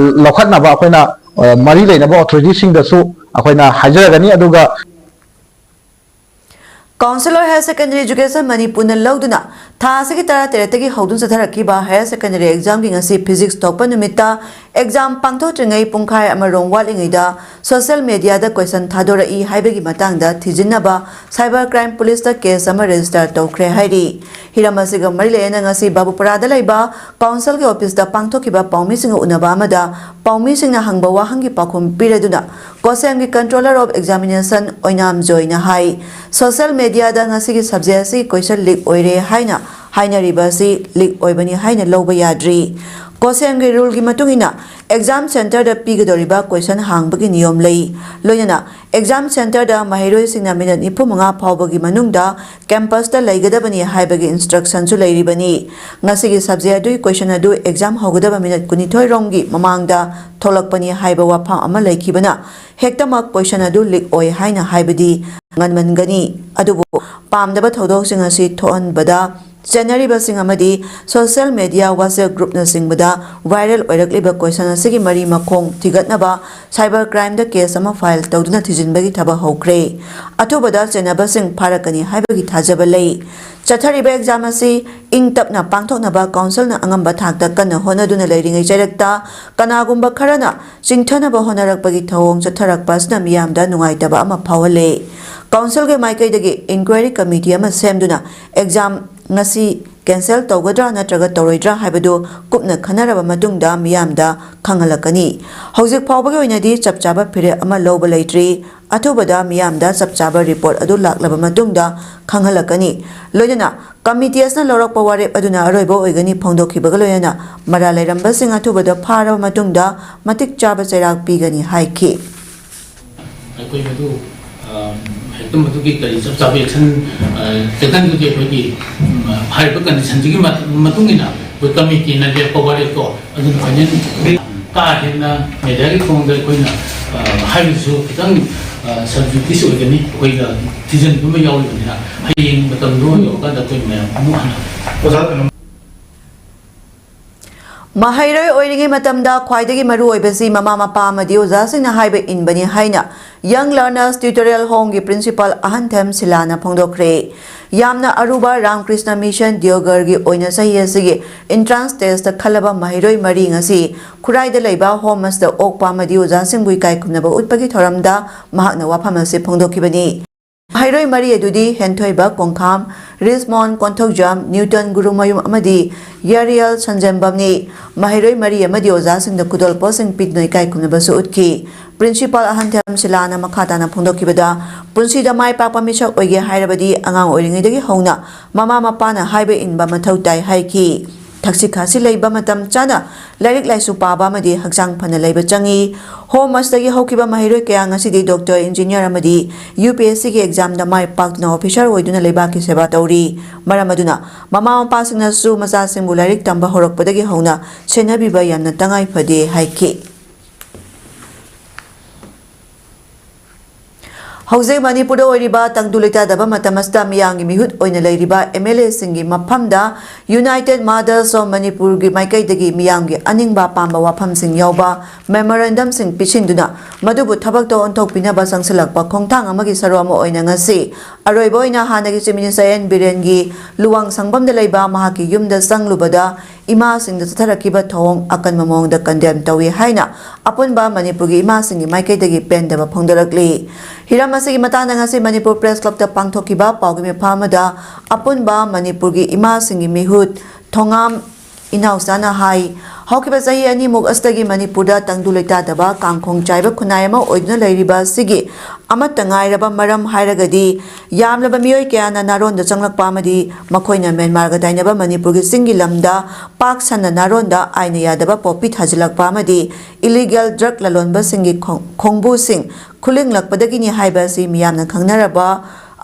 ꯂꯧꯈꯠꯅꯕ ꯑꯩꯈꯣꯏꯅ ꯑ, ꯃꯔꯤ ꯂꯩꯅꯕ ꯑꯣꯊꯣꯔꯤꯇꯤꯁꯤꯡꯗꯁꯨ ꯑꯩꯈꯣꯏꯅ ꯍꯥꯏꯖꯔꯒꯅꯤ꯫ ꯑꯗꯨꯒ Council of Higher Secondary Education ꯃꯅꯤꯄꯨꯔꯅ ꯂꯧꯗꯨꯅ ꯊꯥ ꯑꯁꯤꯒꯤ ꯇꯔꯥꯇꯔꯦꯠꯇꯒꯤ ꯍꯧꯗꯨꯅ ꯆꯠꯊꯔꯛꯈꯤꯕ ꯍꯥꯌꯔ ꯁꯦꯀꯦꯟꯗꯔꯤ ꯑꯦꯛꯖꯥꯝꯒꯤ ꯉꯁꯤ ꯐꯤꯖꯤꯛꯁ ꯊꯣꯛꯄ ꯅꯨꯃꯤꯠꯇ ꯑꯦꯛꯖꯥꯝ ꯄꯥꯡꯊꯣꯛꯇ꯭ꯔꯤꯉꯩ ꯄꯨꯡꯈꯥꯏ ꯑꯃꯔꯣꯝ ꯋꯥꯠꯂꯤꯉꯩꯗ ꯁꯣꯁꯤꯌꯦꯜ ꯃꯦꯗꯤꯌꯥꯗ ꯀꯣꯏꯁꯟ ꯊꯥꯗꯣꯔꯛꯏ ꯍꯥꯏꯕꯒꯤ ꯃꯇꯥꯡꯗ ꯊꯤꯖꯤꯟꯅꯕ ꯁꯥꯏꯕꯔ ꯀ꯭ꯔꯥꯏꯝ ꯄꯨꯂꯤꯁꯇ ꯀꯦꯁ ꯑꯃ ꯔꯦꯖꯤꯁꯇꯔ ꯇꯧꯈ꯭ꯔꯦ ꯍꯥꯏꯔꯤ꯫ ꯍꯤꯔꯝ ꯑꯁꯤꯒ ꯃꯔꯤ ꯂꯩꯅꯅ ꯉꯁꯤ ꯕꯥꯕꯨꯄꯔꯥꯗ ꯂꯩꯕ ꯀꯥꯎꯟꯁꯤꯜꯒꯤ ꯑꯣꯐꯤꯁꯇ ꯄꯥꯡꯊꯣꯛꯈꯤꯕ ꯄꯥꯎꯃꯤꯁꯤꯡꯒ ꯎꯅꯕ ꯑꯃꯗ ꯄꯥꯎꯃꯤꯁꯤꯡꯅ ꯍꯪꯕ ꯋꯥꯍꯪꯒꯤ ꯄꯥꯎꯈꯨꯝ ꯄꯤꯔꯗꯨꯅ ꯀꯣꯁꯦꯝꯒꯤ Controller of Examination ꯑꯣꯏꯅꯥꯝ ꯖꯣꯏꯅ ꯍꯥꯏ, ꯁꯣꯁꯤꯌꯦꯜ ꯃꯦꯗꯤꯌꯥꯗ ꯉꯁꯤꯒꯤ ꯁꯕꯖꯦꯛ ꯑꯁꯤ ꯀꯣꯏꯁꯟ ꯂꯤꯛ ꯑꯣꯏꯔꯦ ꯍꯥꯏꯅ ꯍꯥꯏꯅꯔꯤꯕ ꯑꯁꯤ ꯂꯤꯛ ꯑꯣꯏꯕꯅꯤ ꯍꯥꯏꯅ ꯂꯧꯕ ꯌꯥꯗ꯭ꯔꯤ꯫ ꯀꯣꯁꯦꯝꯒꯤ ꯔꯨꯜꯒꯤ ꯃꯇꯨꯡ ꯏꯟꯅ ꯑꯦꯛꯖꯥꯝ ꯁꯦꯟꯇꯔꯗ ꯄꯤꯒꯗꯧꯔꯤꯕ ꯀꯣꯏꯁꯟ ꯍꯥꯡꯕꯒꯤ ꯅꯤꯌꯣꯝ ꯂꯩ꯫ ꯂꯣꯏꯅꯅ ꯑꯦꯛꯖꯥꯝ ꯁꯦꯟꯇꯔꯗ ꯃꯍꯩꯔꯣꯏꯁꯤꯡꯅ ꯃꯤꯅꯠ ꯅꯤꯐꯨ ꯃꯉꯥ ꯐꯥꯎꯕꯒꯤ ꯃꯅꯨꯡꯗ ꯀꯦꯝꯄꯁꯇ ꯂꯩꯒꯗꯕꯅꯤ ꯍꯥꯏꯕꯒꯤ ꯏꯟꯁꯇ꯭ꯔꯛꯁꯟꯁꯨ ꯂꯩꯔꯤꯕꯅꯤ꯫ ꯉꯁꯤꯒꯤ ꯁꯕꯖꯦꯛ ꯑꯗꯨꯒꯤ ꯀꯣꯏꯁꯟ ꯑꯗꯨ ꯑꯦꯛꯖꯥꯝ ꯍꯧꯒꯗꯕ ꯃꯤꯅꯠ ꯀꯨꯟꯅꯤꯊꯣꯏ ꯔꯣꯝꯒꯤ ꯃꯃꯥꯡꯗ ꯊꯣꯛꯂꯛꯄꯅꯤ ꯍꯥꯏꯕ ꯋꯥꯐꯝ ꯑꯃ ꯂꯩꯈꯤꯕꯅ ꯍꯦꯛꯇꯃꯛ ꯀꯣꯏꯁꯟ ꯑꯗꯨ ꯂꯤꯛ ꯑꯣꯏ ꯍꯥꯏꯅ ꯍꯥꯏꯕꯗꯤ ꯉꯟꯃꯟꯒꯅꯤ꯫ ꯑꯗꯨꯕꯨ ꯄꯥꯝꯗꯕ ꯊꯧꯗꯣꯛꯁꯤꯡ ꯑꯁꯤ ꯊꯣꯛꯍꯟꯕꯗ ꯆꯦꯟꯅꯔꯤꯕꯁꯤꯡ ꯑꯃꯗꯤ social media, WhatsApp groupꯅꯆꯤꯡꯕꯗ viral ꯑꯣꯏꯔꯛꯂꯤꯕ question ꯑꯁꯤꯒꯤ ꯃꯔꯤ ꯃꯈꯣꯡ ꯊꯤꯒꯠꯅꯕ cyber crimeꯗ case ꯑꯃ file ꯇꯧꯗꯨꯅ ꯊꯤꯖꯤꯟꯕꯒꯤ ꯊꯕꯛ ꯍꯧꯈ꯭ꯔꯦ꯫ ꯑꯊꯨꯕꯗ ꯆꯦꯟꯅꯕꯁꯤꯡ ꯐꯥꯔꯛꯀꯅꯤ ꯍꯥꯏꯕꯒꯤ ꯊꯥꯖꯕ ꯂꯩ꯫ ꯆꯠꯊꯔꯤꯕ exam ꯑꯁꯤ ꯏꯪ ꯇꯞꯅ ꯄꯥꯡꯊꯣꯛꯅꯕ councilꯅ ꯑꯉꯝꯕ ꯊꯥꯛꯇ ꯀꯟꯅ ꯍꯣꯠꯅꯗꯨꯅ ꯂꯩꯔꯤꯉꯩ ꯆꯩꯔꯛꯇ ꯀꯅꯥꯒꯨꯝꯕ ꯈꯔꯅ ꯆꯤꯡꯊꯅꯕ ꯍꯣꯠꯅꯔꯛꯄꯒꯤ ꯊꯧꯑꯣꯡ ꯆꯠꯊꯔꯛꯄ ꯑꯁꯤꯅ ꯃꯤꯌꯥꯝꯗ ꯅꯨꯡꯉꯥꯏꯇꯕ ꯑꯃ ꯐꯥꯎꯍꯜꯂꯦ꯫ Councilꯒꯤ ꯃꯥꯏꯀꯩꯗꯒꯤ inquiry committee ꯑꯃ ꯁꯦꯝꯗꯨꯅ exam ꯉꯁꯤ cancel ꯇꯧꯒꯗ꯭ꯔꯥ ꯅꯠꯇ꯭ꯔꯒ ꯇꯧꯔꯣꯏꯗ꯭ꯔꯥ ꯍꯥꯏꯕꯗꯨ ꯀꯨꯞꯅ ꯈꯟꯅꯔꯕ ꯃꯇꯨꯡꯗ ꯃꯤꯌꯥꯝꯗ ꯈꯪꯍꯜꯂꯛꯀꯅꯤ꯫ ꯍꯧꯖꯤꯛ ꯐꯥꯎꯕꯒꯤ ꯑꯣꯏꯅꯗꯤ ꯆꯞ ꯆꯥꯕ ꯐꯤꯔꯦꯞ ꯑꯃ ꯂꯧꯕ ꯂꯩꯇ꯭ꯔꯤ꯫ ꯑꯊꯨꯕꯗ ꯃꯤꯌꯥꯝꯗ ꯆꯞ ꯆꯥꯕ report ꯑꯗꯨ ꯂꯥꯛꯂꯕ ꯃꯇꯨꯡꯗ ꯈꯪꯍꯜꯂꯛꯀꯅꯤ꯫ ꯂꯣꯏꯅꯅ committee ꯑꯁꯤꯅ ꯂꯧꯔꯛꯄ ꯋꯥꯔꯦꯞ ꯑꯗꯨꯅ ꯑꯔꯣꯏꯕ ꯑꯣꯏꯒꯅꯤ ꯐꯣꯡꯗꯣꯛꯈꯤꯕꯒ ꯂꯣꯏꯅꯅ ꯃꯔꯥꯜ ꯂꯩꯔꯝꯕꯁꯤꯡ ꯑꯊꯨꯕꯗ ꯐꯥꯔꯕ ꯃꯇꯨꯡꯗ ꯃꯇꯤꯛ ꯆꯥꯕ ꯆꯩꯔꯥꯛ ꯄꯤꯒꯅꯤ ꯍꯥꯏꯈꯤ꯫ ꯑꯩꯈꯣꯏ ꯃꯗꯨ, ꯑ, ꯍꯦꯛꯇ ꯃꯗꯨꯒꯤ ꯀꯔꯤ ꯆꯞ ꯆꯥꯕ action, ꯑ, takenꯗꯨꯗꯤ ꯑꯩꯈꯣꯏꯒꯤ, ꯎꯝ, ꯍꯥꯏꯔꯤꯕ conditionꯗꯨꯒꯤ ꯃ-, ꯃꯇꯨꯡ ꯏꯟꯅ ꯑꯩꯈꯣꯏ committeeꯅ ꯂꯦꯞꯄ ꯋꯥꯔꯦꯞꯇꯣ ꯑꯗꯨꯅ final ꯀꯥ ꯍꯦꯟꯅ mediaꯒꯤ ꯈꯣꯡꯗ ꯑꯩꯈꯣꯏꯅ, ꯑ, ꯍꯥꯏꯕꯁꯨ ꯈꯤꯇꯪ, ꯑ, subjective ꯑꯣꯏꯒꯅꯤ꯫ ꯑꯩꯈꯣꯏꯅ ꯊꯤꯖꯤꯟꯕ ꯑꯃ ꯌꯥꯎꯔꯤꯕꯅꯤꯅ ꯍꯌꯦꯡ ꯃꯇꯝꯗꯣ ꯌꯧꯔꯀꯥꯟꯗ ꯑꯩꯈꯣꯏ ꯃꯌꯥꯝ ꯑꯃꯨꯛ ꯍꯟꯅ ꯑꯣꯖꯥ ꯀꯩꯅꯣ ꯃꯍꯩꯔꯣꯏ ꯑꯣꯏꯔꯤꯉꯩ ꯃꯇꯝꯗ ꯈ꯭ꯋꯥꯏꯗꯒꯤ ꯃꯔꯨ ꯑꯣꯏꯕꯁꯤ ꯃꯃꯥ ꯃꯄꯥ ꯑꯃꯗꯤ ꯑꯣꯖꯥꯁꯤꯡꯅ ꯍꯥꯏꯕ ꯏꯟꯕꯅꯤ ꯍꯥꯏꯅ Young Learners Tutorial Homeꯒꯤ principal ꯑꯍꯟꯊꯦꯝ ꯁꯤꯂꯥꯅ ꯐꯣꯡꯗꯣꯛꯈ꯭ꯔꯦ꯫ ꯌꯥꯝꯅ ꯑꯔꯨꯕ ꯔꯥꯃꯀ꯭ꯔꯤꯁꯅ ꯃꯤꯁꯟ ꯗꯤꯌꯣꯒꯔꯒꯤ ꯑꯣꯏꯅ ꯆꯍꯤ ꯑꯁꯤꯒꯤ entrance test ꯈꯜꯂꯕ ꯃꯍꯩꯔꯣꯏ ꯃꯔꯤ ꯉꯁꯤ ꯈꯨꯔꯥꯏꯗ ꯂꯩꯕ home ꯑꯁꯤꯗ ꯑꯣꯛꯄ ꯑꯃꯗꯤ ꯑꯣꯖꯥꯁꯤꯡꯕꯨ ꯏꯀꯥꯏ ꯈꯨꯝꯅꯕ ꯎꯠꯄꯒꯤ ꯊꯧꯔꯝꯗ ꯃꯍꯥꯛꯅ ꯋꯥꯐꯝ ꯑꯁꯤ ꯐꯣꯡꯗꯣꯛꯈꯤꯕꯅꯤ꯫ ꯃꯍꯩꯔꯣꯏ ꯃꯔꯤ ꯑꯗꯨꯗꯤ ꯍꯦꯟꯊꯣꯏꯕ ꯀꯣꯡꯈꯥꯝ, ꯔꯤꯁꯃꯣꯟ ꯀꯣꯟꯊꯧꯖꯝ, ꯅ꯭ꯌꯨꯇꯟ ꯒꯨꯔꯨꯃꯌꯨꯝ ꯑꯃꯗꯤ ꯌꯥꯔꯤꯌꯦꯜ ꯁꯟꯖꯦꯝꯕꯝꯅꯤ꯫ ꯃꯍꯩꯔꯣꯏ ꯃꯔꯤ ꯑꯃꯗꯤ ꯑꯣꯖꯥꯁꯤꯡꯗ ꯈꯨꯗꯣꯜꯄꯣꯠꯁꯤꯡ ꯄꯤꯗꯨꯅ ꯏꯀꯥꯏ ꯈꯨꯝꯅꯕꯁꯨ ꯎꯠꯈꯤ꯫ Principal ꯑꯍꯟꯊꯦꯝ ꯁꯤꯂꯥꯅ ꯃꯈꯥ ꯇꯥꯅ ꯐꯣꯡꯗꯣꯛꯈꯤꯕꯗ, ꯄꯨꯟꯁꯤꯗ ꯃꯥꯏ ꯄꯥꯛꯄ ꯃꯤꯁꯛ ꯑꯣꯏꯒꯦ ꯍꯥꯏꯔꯕꯗꯤ ꯑꯉꯥꯡ ꯑꯣꯏꯔꯤꯉꯩꯗꯒꯤ ꯍꯧꯅ ꯃꯃꯥ ꯃꯄꯥꯅ ꯍꯥꯏꯕ ꯏꯟꯕ ꯃꯊꯧ ꯇꯥꯏ ꯍꯥꯏꯈꯤ꯫ ꯊꯛꯁꯤ ꯈꯥꯁꯤ ꯂꯩꯕ, ꯃꯇꯝ ꯆꯥꯅ ꯂꯥꯏꯔꯤꯛ ꯂꯥꯏꯁꯨ ꯄꯥꯕ ꯑꯃꯗꯤ ꯍꯛꯆꯥꯡ ꯐꯅ ꯂꯩꯕ ꯆꯪꯏ꯫ Home ꯑꯁꯤꯗꯒꯤ ꯍꯧꯈꯤꯕ ꯃꯍꯩꯔꯣꯏ ꯀꯌꯥ ꯉꯁꯤꯗꯤ doctor, engineer ꯑꯃꯗꯤ UPSCꯒꯤ examꯗ ꯃꯥꯏ ꯄꯥꯛꯇꯨꯅ officer ꯑꯣꯏꯗꯨꯅ ꯂꯩꯕꯥꯛꯀꯤ ꯁꯦꯕꯥ ꯇꯧꯔꯤ꯫ ꯃꯔꯝ ꯑꯗꯨꯅ ꯃꯃꯥ ꯃꯄꯥꯁꯤꯡꯅꯁꯨ ꯃꯆꯥꯁꯤꯡꯕꯨ ꯂꯥꯏꯔꯤꯛ ꯇꯝꯕ ꯍꯧꯔꯛꯄꯗꯒꯤ ꯍꯧꯅ ꯁꯦꯟꯅꯕꯤꯕ ꯌꯥꯝꯅ ꯇꯉꯥꯏ ꯐꯗꯦ ꯍꯥꯏꯈꯤ꯫ ꯍꯧꯖꯤꯛ ꯃꯅꯤꯄꯨꯔꯗ ꯑꯣꯏꯔꯤꯕ ꯇꯪꯗꯨ ꯂꯩꯇꯥꯗꯕ ꯃꯇꯝ ꯑꯁꯤꯗ ꯃꯤꯌꯥꯝꯒꯤ ꯃꯤꯍꯨꯠ ꯑꯣꯏꯅ ꯂꯩꯔꯤꯕ ꯑꯦꯝ ꯑꯦꯜ ꯑꯦꯁꯤꯡꯒꯤ ꯃꯐꯝꯗ United Mothers of ꯃꯅꯤꯄꯨꯔꯒꯤ ꯃꯥꯏꯀꯩꯗꯒꯤ ꯃꯤꯌꯥꯝꯒꯤ ꯑꯅꯤꯡꯕ ꯑꯄꯥꯝꯕ ꯋꯥꯐꯝꯁꯤꯡ ꯌꯥꯎꯕ ꯃꯦꯃꯣꯔꯦꯟꯗꯝꯁꯤꯡ ꯄꯤꯁꯤꯟꯗꯨꯅ ꯃꯗꯨꯕꯨ ꯊꯕꯛꯇ ꯑꯣꯟꯊꯣꯛꯄꯤꯅꯕ ꯆꯪꯁꯤꯜꯂꯛꯄ ꯈꯣꯡꯊꯥꯡ ꯑꯃꯒꯤ ꯁꯔꯨꯛ ꯑꯃ ꯑꯣꯏꯅ ꯉꯁꯤ ꯑꯔꯣꯏꯕ ꯑꯣꯏꯅ ꯍꯥꯟꯅꯒꯤ Chief Minister ꯑꯦꯟ ꯕꯤꯔꯦꯟꯒꯤ ꯂꯨꯋꯥꯡ ꯁꯪꯐꯝꯗ ꯂꯩꯕ ꯃꯍꯥꯛꯀꯤ ꯌꯨꯝꯗ ꯆꯪꯂꯨꯕꯗ ꯏꯃꯥꯁꯤꯡꯗ ꯆꯠꯊꯔꯛꯈꯤꯕ ꯊꯧꯑꯣꯡ ꯑꯀꯟꯕ ꯃꯑꯣꯡꯗ ꯀꯟꯗꯦꯝ ꯇꯧꯏ ꯍꯥꯏꯅ ꯑꯄꯨꯟꯕ ꯃꯅꯤꯄꯨꯔꯒꯤ ꯏꯃꯥꯁꯤꯡꯒꯤ ꯃꯥꯏꯀꯩꯗꯒꯤ ꯄꯦꯟꯗꯕ ꯐꯣꯡꯗꯣꯔꯛꯂꯤ꯫ ꯍꯤꯔꯝ ꯑꯁꯤꯒꯤ ꯃꯇꯥꯡꯗ ꯉꯁꯤ ꯃꯅꯤꯄꯨꯔ ꯄ꯭ꯔꯦꯁ ꯀ꯭ꯂꯕꯇ ꯄꯥꯡꯊꯣꯛꯈꯤꯕ ꯄꯥꯎꯒꯤ ꯃꯤꯐꯝ ꯑꯃꯗ ꯑꯄꯨꯟꯕ ꯃꯅꯤꯄꯨꯔꯒꯤ ꯏꯃꯥꯁꯤꯡꯒꯤ ꯃꯤꯍꯨꯠ ꯊꯣꯉꯥꯝ ꯏꯅꯥꯎꯆꯥꯅ ꯍꯥꯏ, ꯍꯧꯈꯤꯕ ꯆꯍꯤ ꯑꯅꯤꯃꯨꯛ ꯑꯁꯤꯗꯒꯤ ꯃꯅꯤꯄꯨꯔꯗ ꯇꯪꯗꯨ ꯂꯩꯇꯥꯗꯕ ꯀꯥꯡꯈꯣꯡ ꯆꯥꯏꯕ ꯈꯨꯟꯅꯥꯏ ꯑꯃ ꯑꯣꯏꯗꯨꯅ ꯂꯩꯔꯤꯕ ꯑꯁꯤꯒꯤ ꯑꯃꯠꯇ ꯉꯥꯏꯔꯕ ꯃꯔꯝ ꯍꯥꯏꯔꯒꯗꯤ ꯌꯥꯝꯂꯕ ꯃꯤꯑꯣꯏ ꯀꯌꯥꯅ ꯅꯥꯔꯣꯟꯗ ꯆꯪꯂꯛꯄ ꯑꯃꯗꯤ ꯃꯈꯣꯏꯅ ꯃ꯭ꯌꯥꯟꯃꯥꯔꯒ ꯇꯥꯏꯅꯕ ꯃꯅꯤꯄꯨꯔꯒꯤ ꯆꯤꯡꯒꯤ ꯂꯝꯗ ꯄꯥꯛ ꯁꯟꯅ ꯅꯥꯔꯣꯟꯗ ꯑꯥꯏꯟꯅ ꯌꯥꯗꯕ ꯄꯣꯄꯤ ꯊꯥꯖꯤꯜꯂꯛꯄ ꯑꯃꯗꯤ illegal drug ꯂꯂꯣꯟꯕꯁꯤꯡꯒꯤ ꯈꯣꯡ-, ꯈꯣꯡꯕꯨꯁꯤꯡ ꯈꯨꯂꯤꯡꯂꯛꯄꯗꯒꯤꯅꯤ ꯍꯥꯏꯕ ꯑꯁꯤ ꯃꯤꯌꯥꯝꯅ ꯈꯪꯅꯔꯕ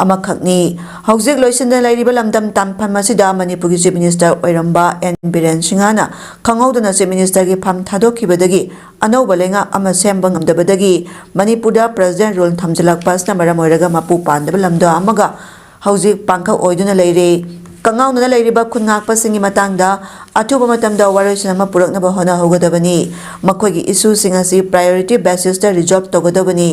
ꯑꯃꯈꯛꯅꯤ꯫ ꯍꯧꯖꯤꯛ ꯂꯣꯏꯁꯤꯟꯗꯅ ꯂꯩꯔꯤꯕ ꯂꯝꯗꯝ ꯇꯥꯟꯐꯝ ꯑꯁꯤꯗ ꯃꯅꯤꯄꯨꯔꯒꯤ Chief Minister ꯑꯣꯏꯔꯝꯕ ꯑꯦꯟ ꯕꯤꯔꯦꯟ ꯁꯤꯡꯍꯅ ꯈꯪꯍꯧꯗꯅ Chief Ministerꯒꯤ ꯐꯝ ꯊꯥꯗꯣꯛꯈꯤꯕꯗꯒꯤ ꯑꯅꯧꯕ ꯂꯩꯉꯥꯛ ꯑꯃ ꯁꯦꯝꯕ ꯉꯝꯗꯕꯗꯒꯤ ꯃꯅꯤꯄꯨꯔꯗ President Rule ꯊꯝꯖꯤꯜꯂꯛꯄ ꯑꯁꯤꯅ ꯃꯔꯝ ꯑꯣꯏꯔꯒ ꯃꯄꯨ ꯄꯥꯟꯗꯕ ꯂꯝꯗꯝ ꯑꯃꯒ ꯍꯧꯖꯤꯛ ꯄꯥꯡꯈꯛ ꯑꯣꯏꯗꯨꯅ ꯂꯩꯔꯦ꯫ ꯀꯉꯥꯎꯅꯅ ꯂꯩꯔꯤꯕ ꯈꯨꯟ ꯉꯥꯛꯄꯁꯤꯡꯒꯤ ꯃꯇꯥꯡꯗ ꯑꯊꯨꯕ ꯃꯇꯝꯗ ꯋꯥꯔꯣꯏꯁꯤꯟ ꯑꯃ ꯄꯨꯔꯛꯅꯕ ꯍꯣꯠꯅꯍꯧꯒꯗꯕꯅꯤ꯫ ꯃꯈꯣꯏꯒꯤ issueꯁꯤꯡ ꯑꯁꯤ priority basisꯇ resolve ꯇꯧꯒꯗꯕꯅꯤ꯫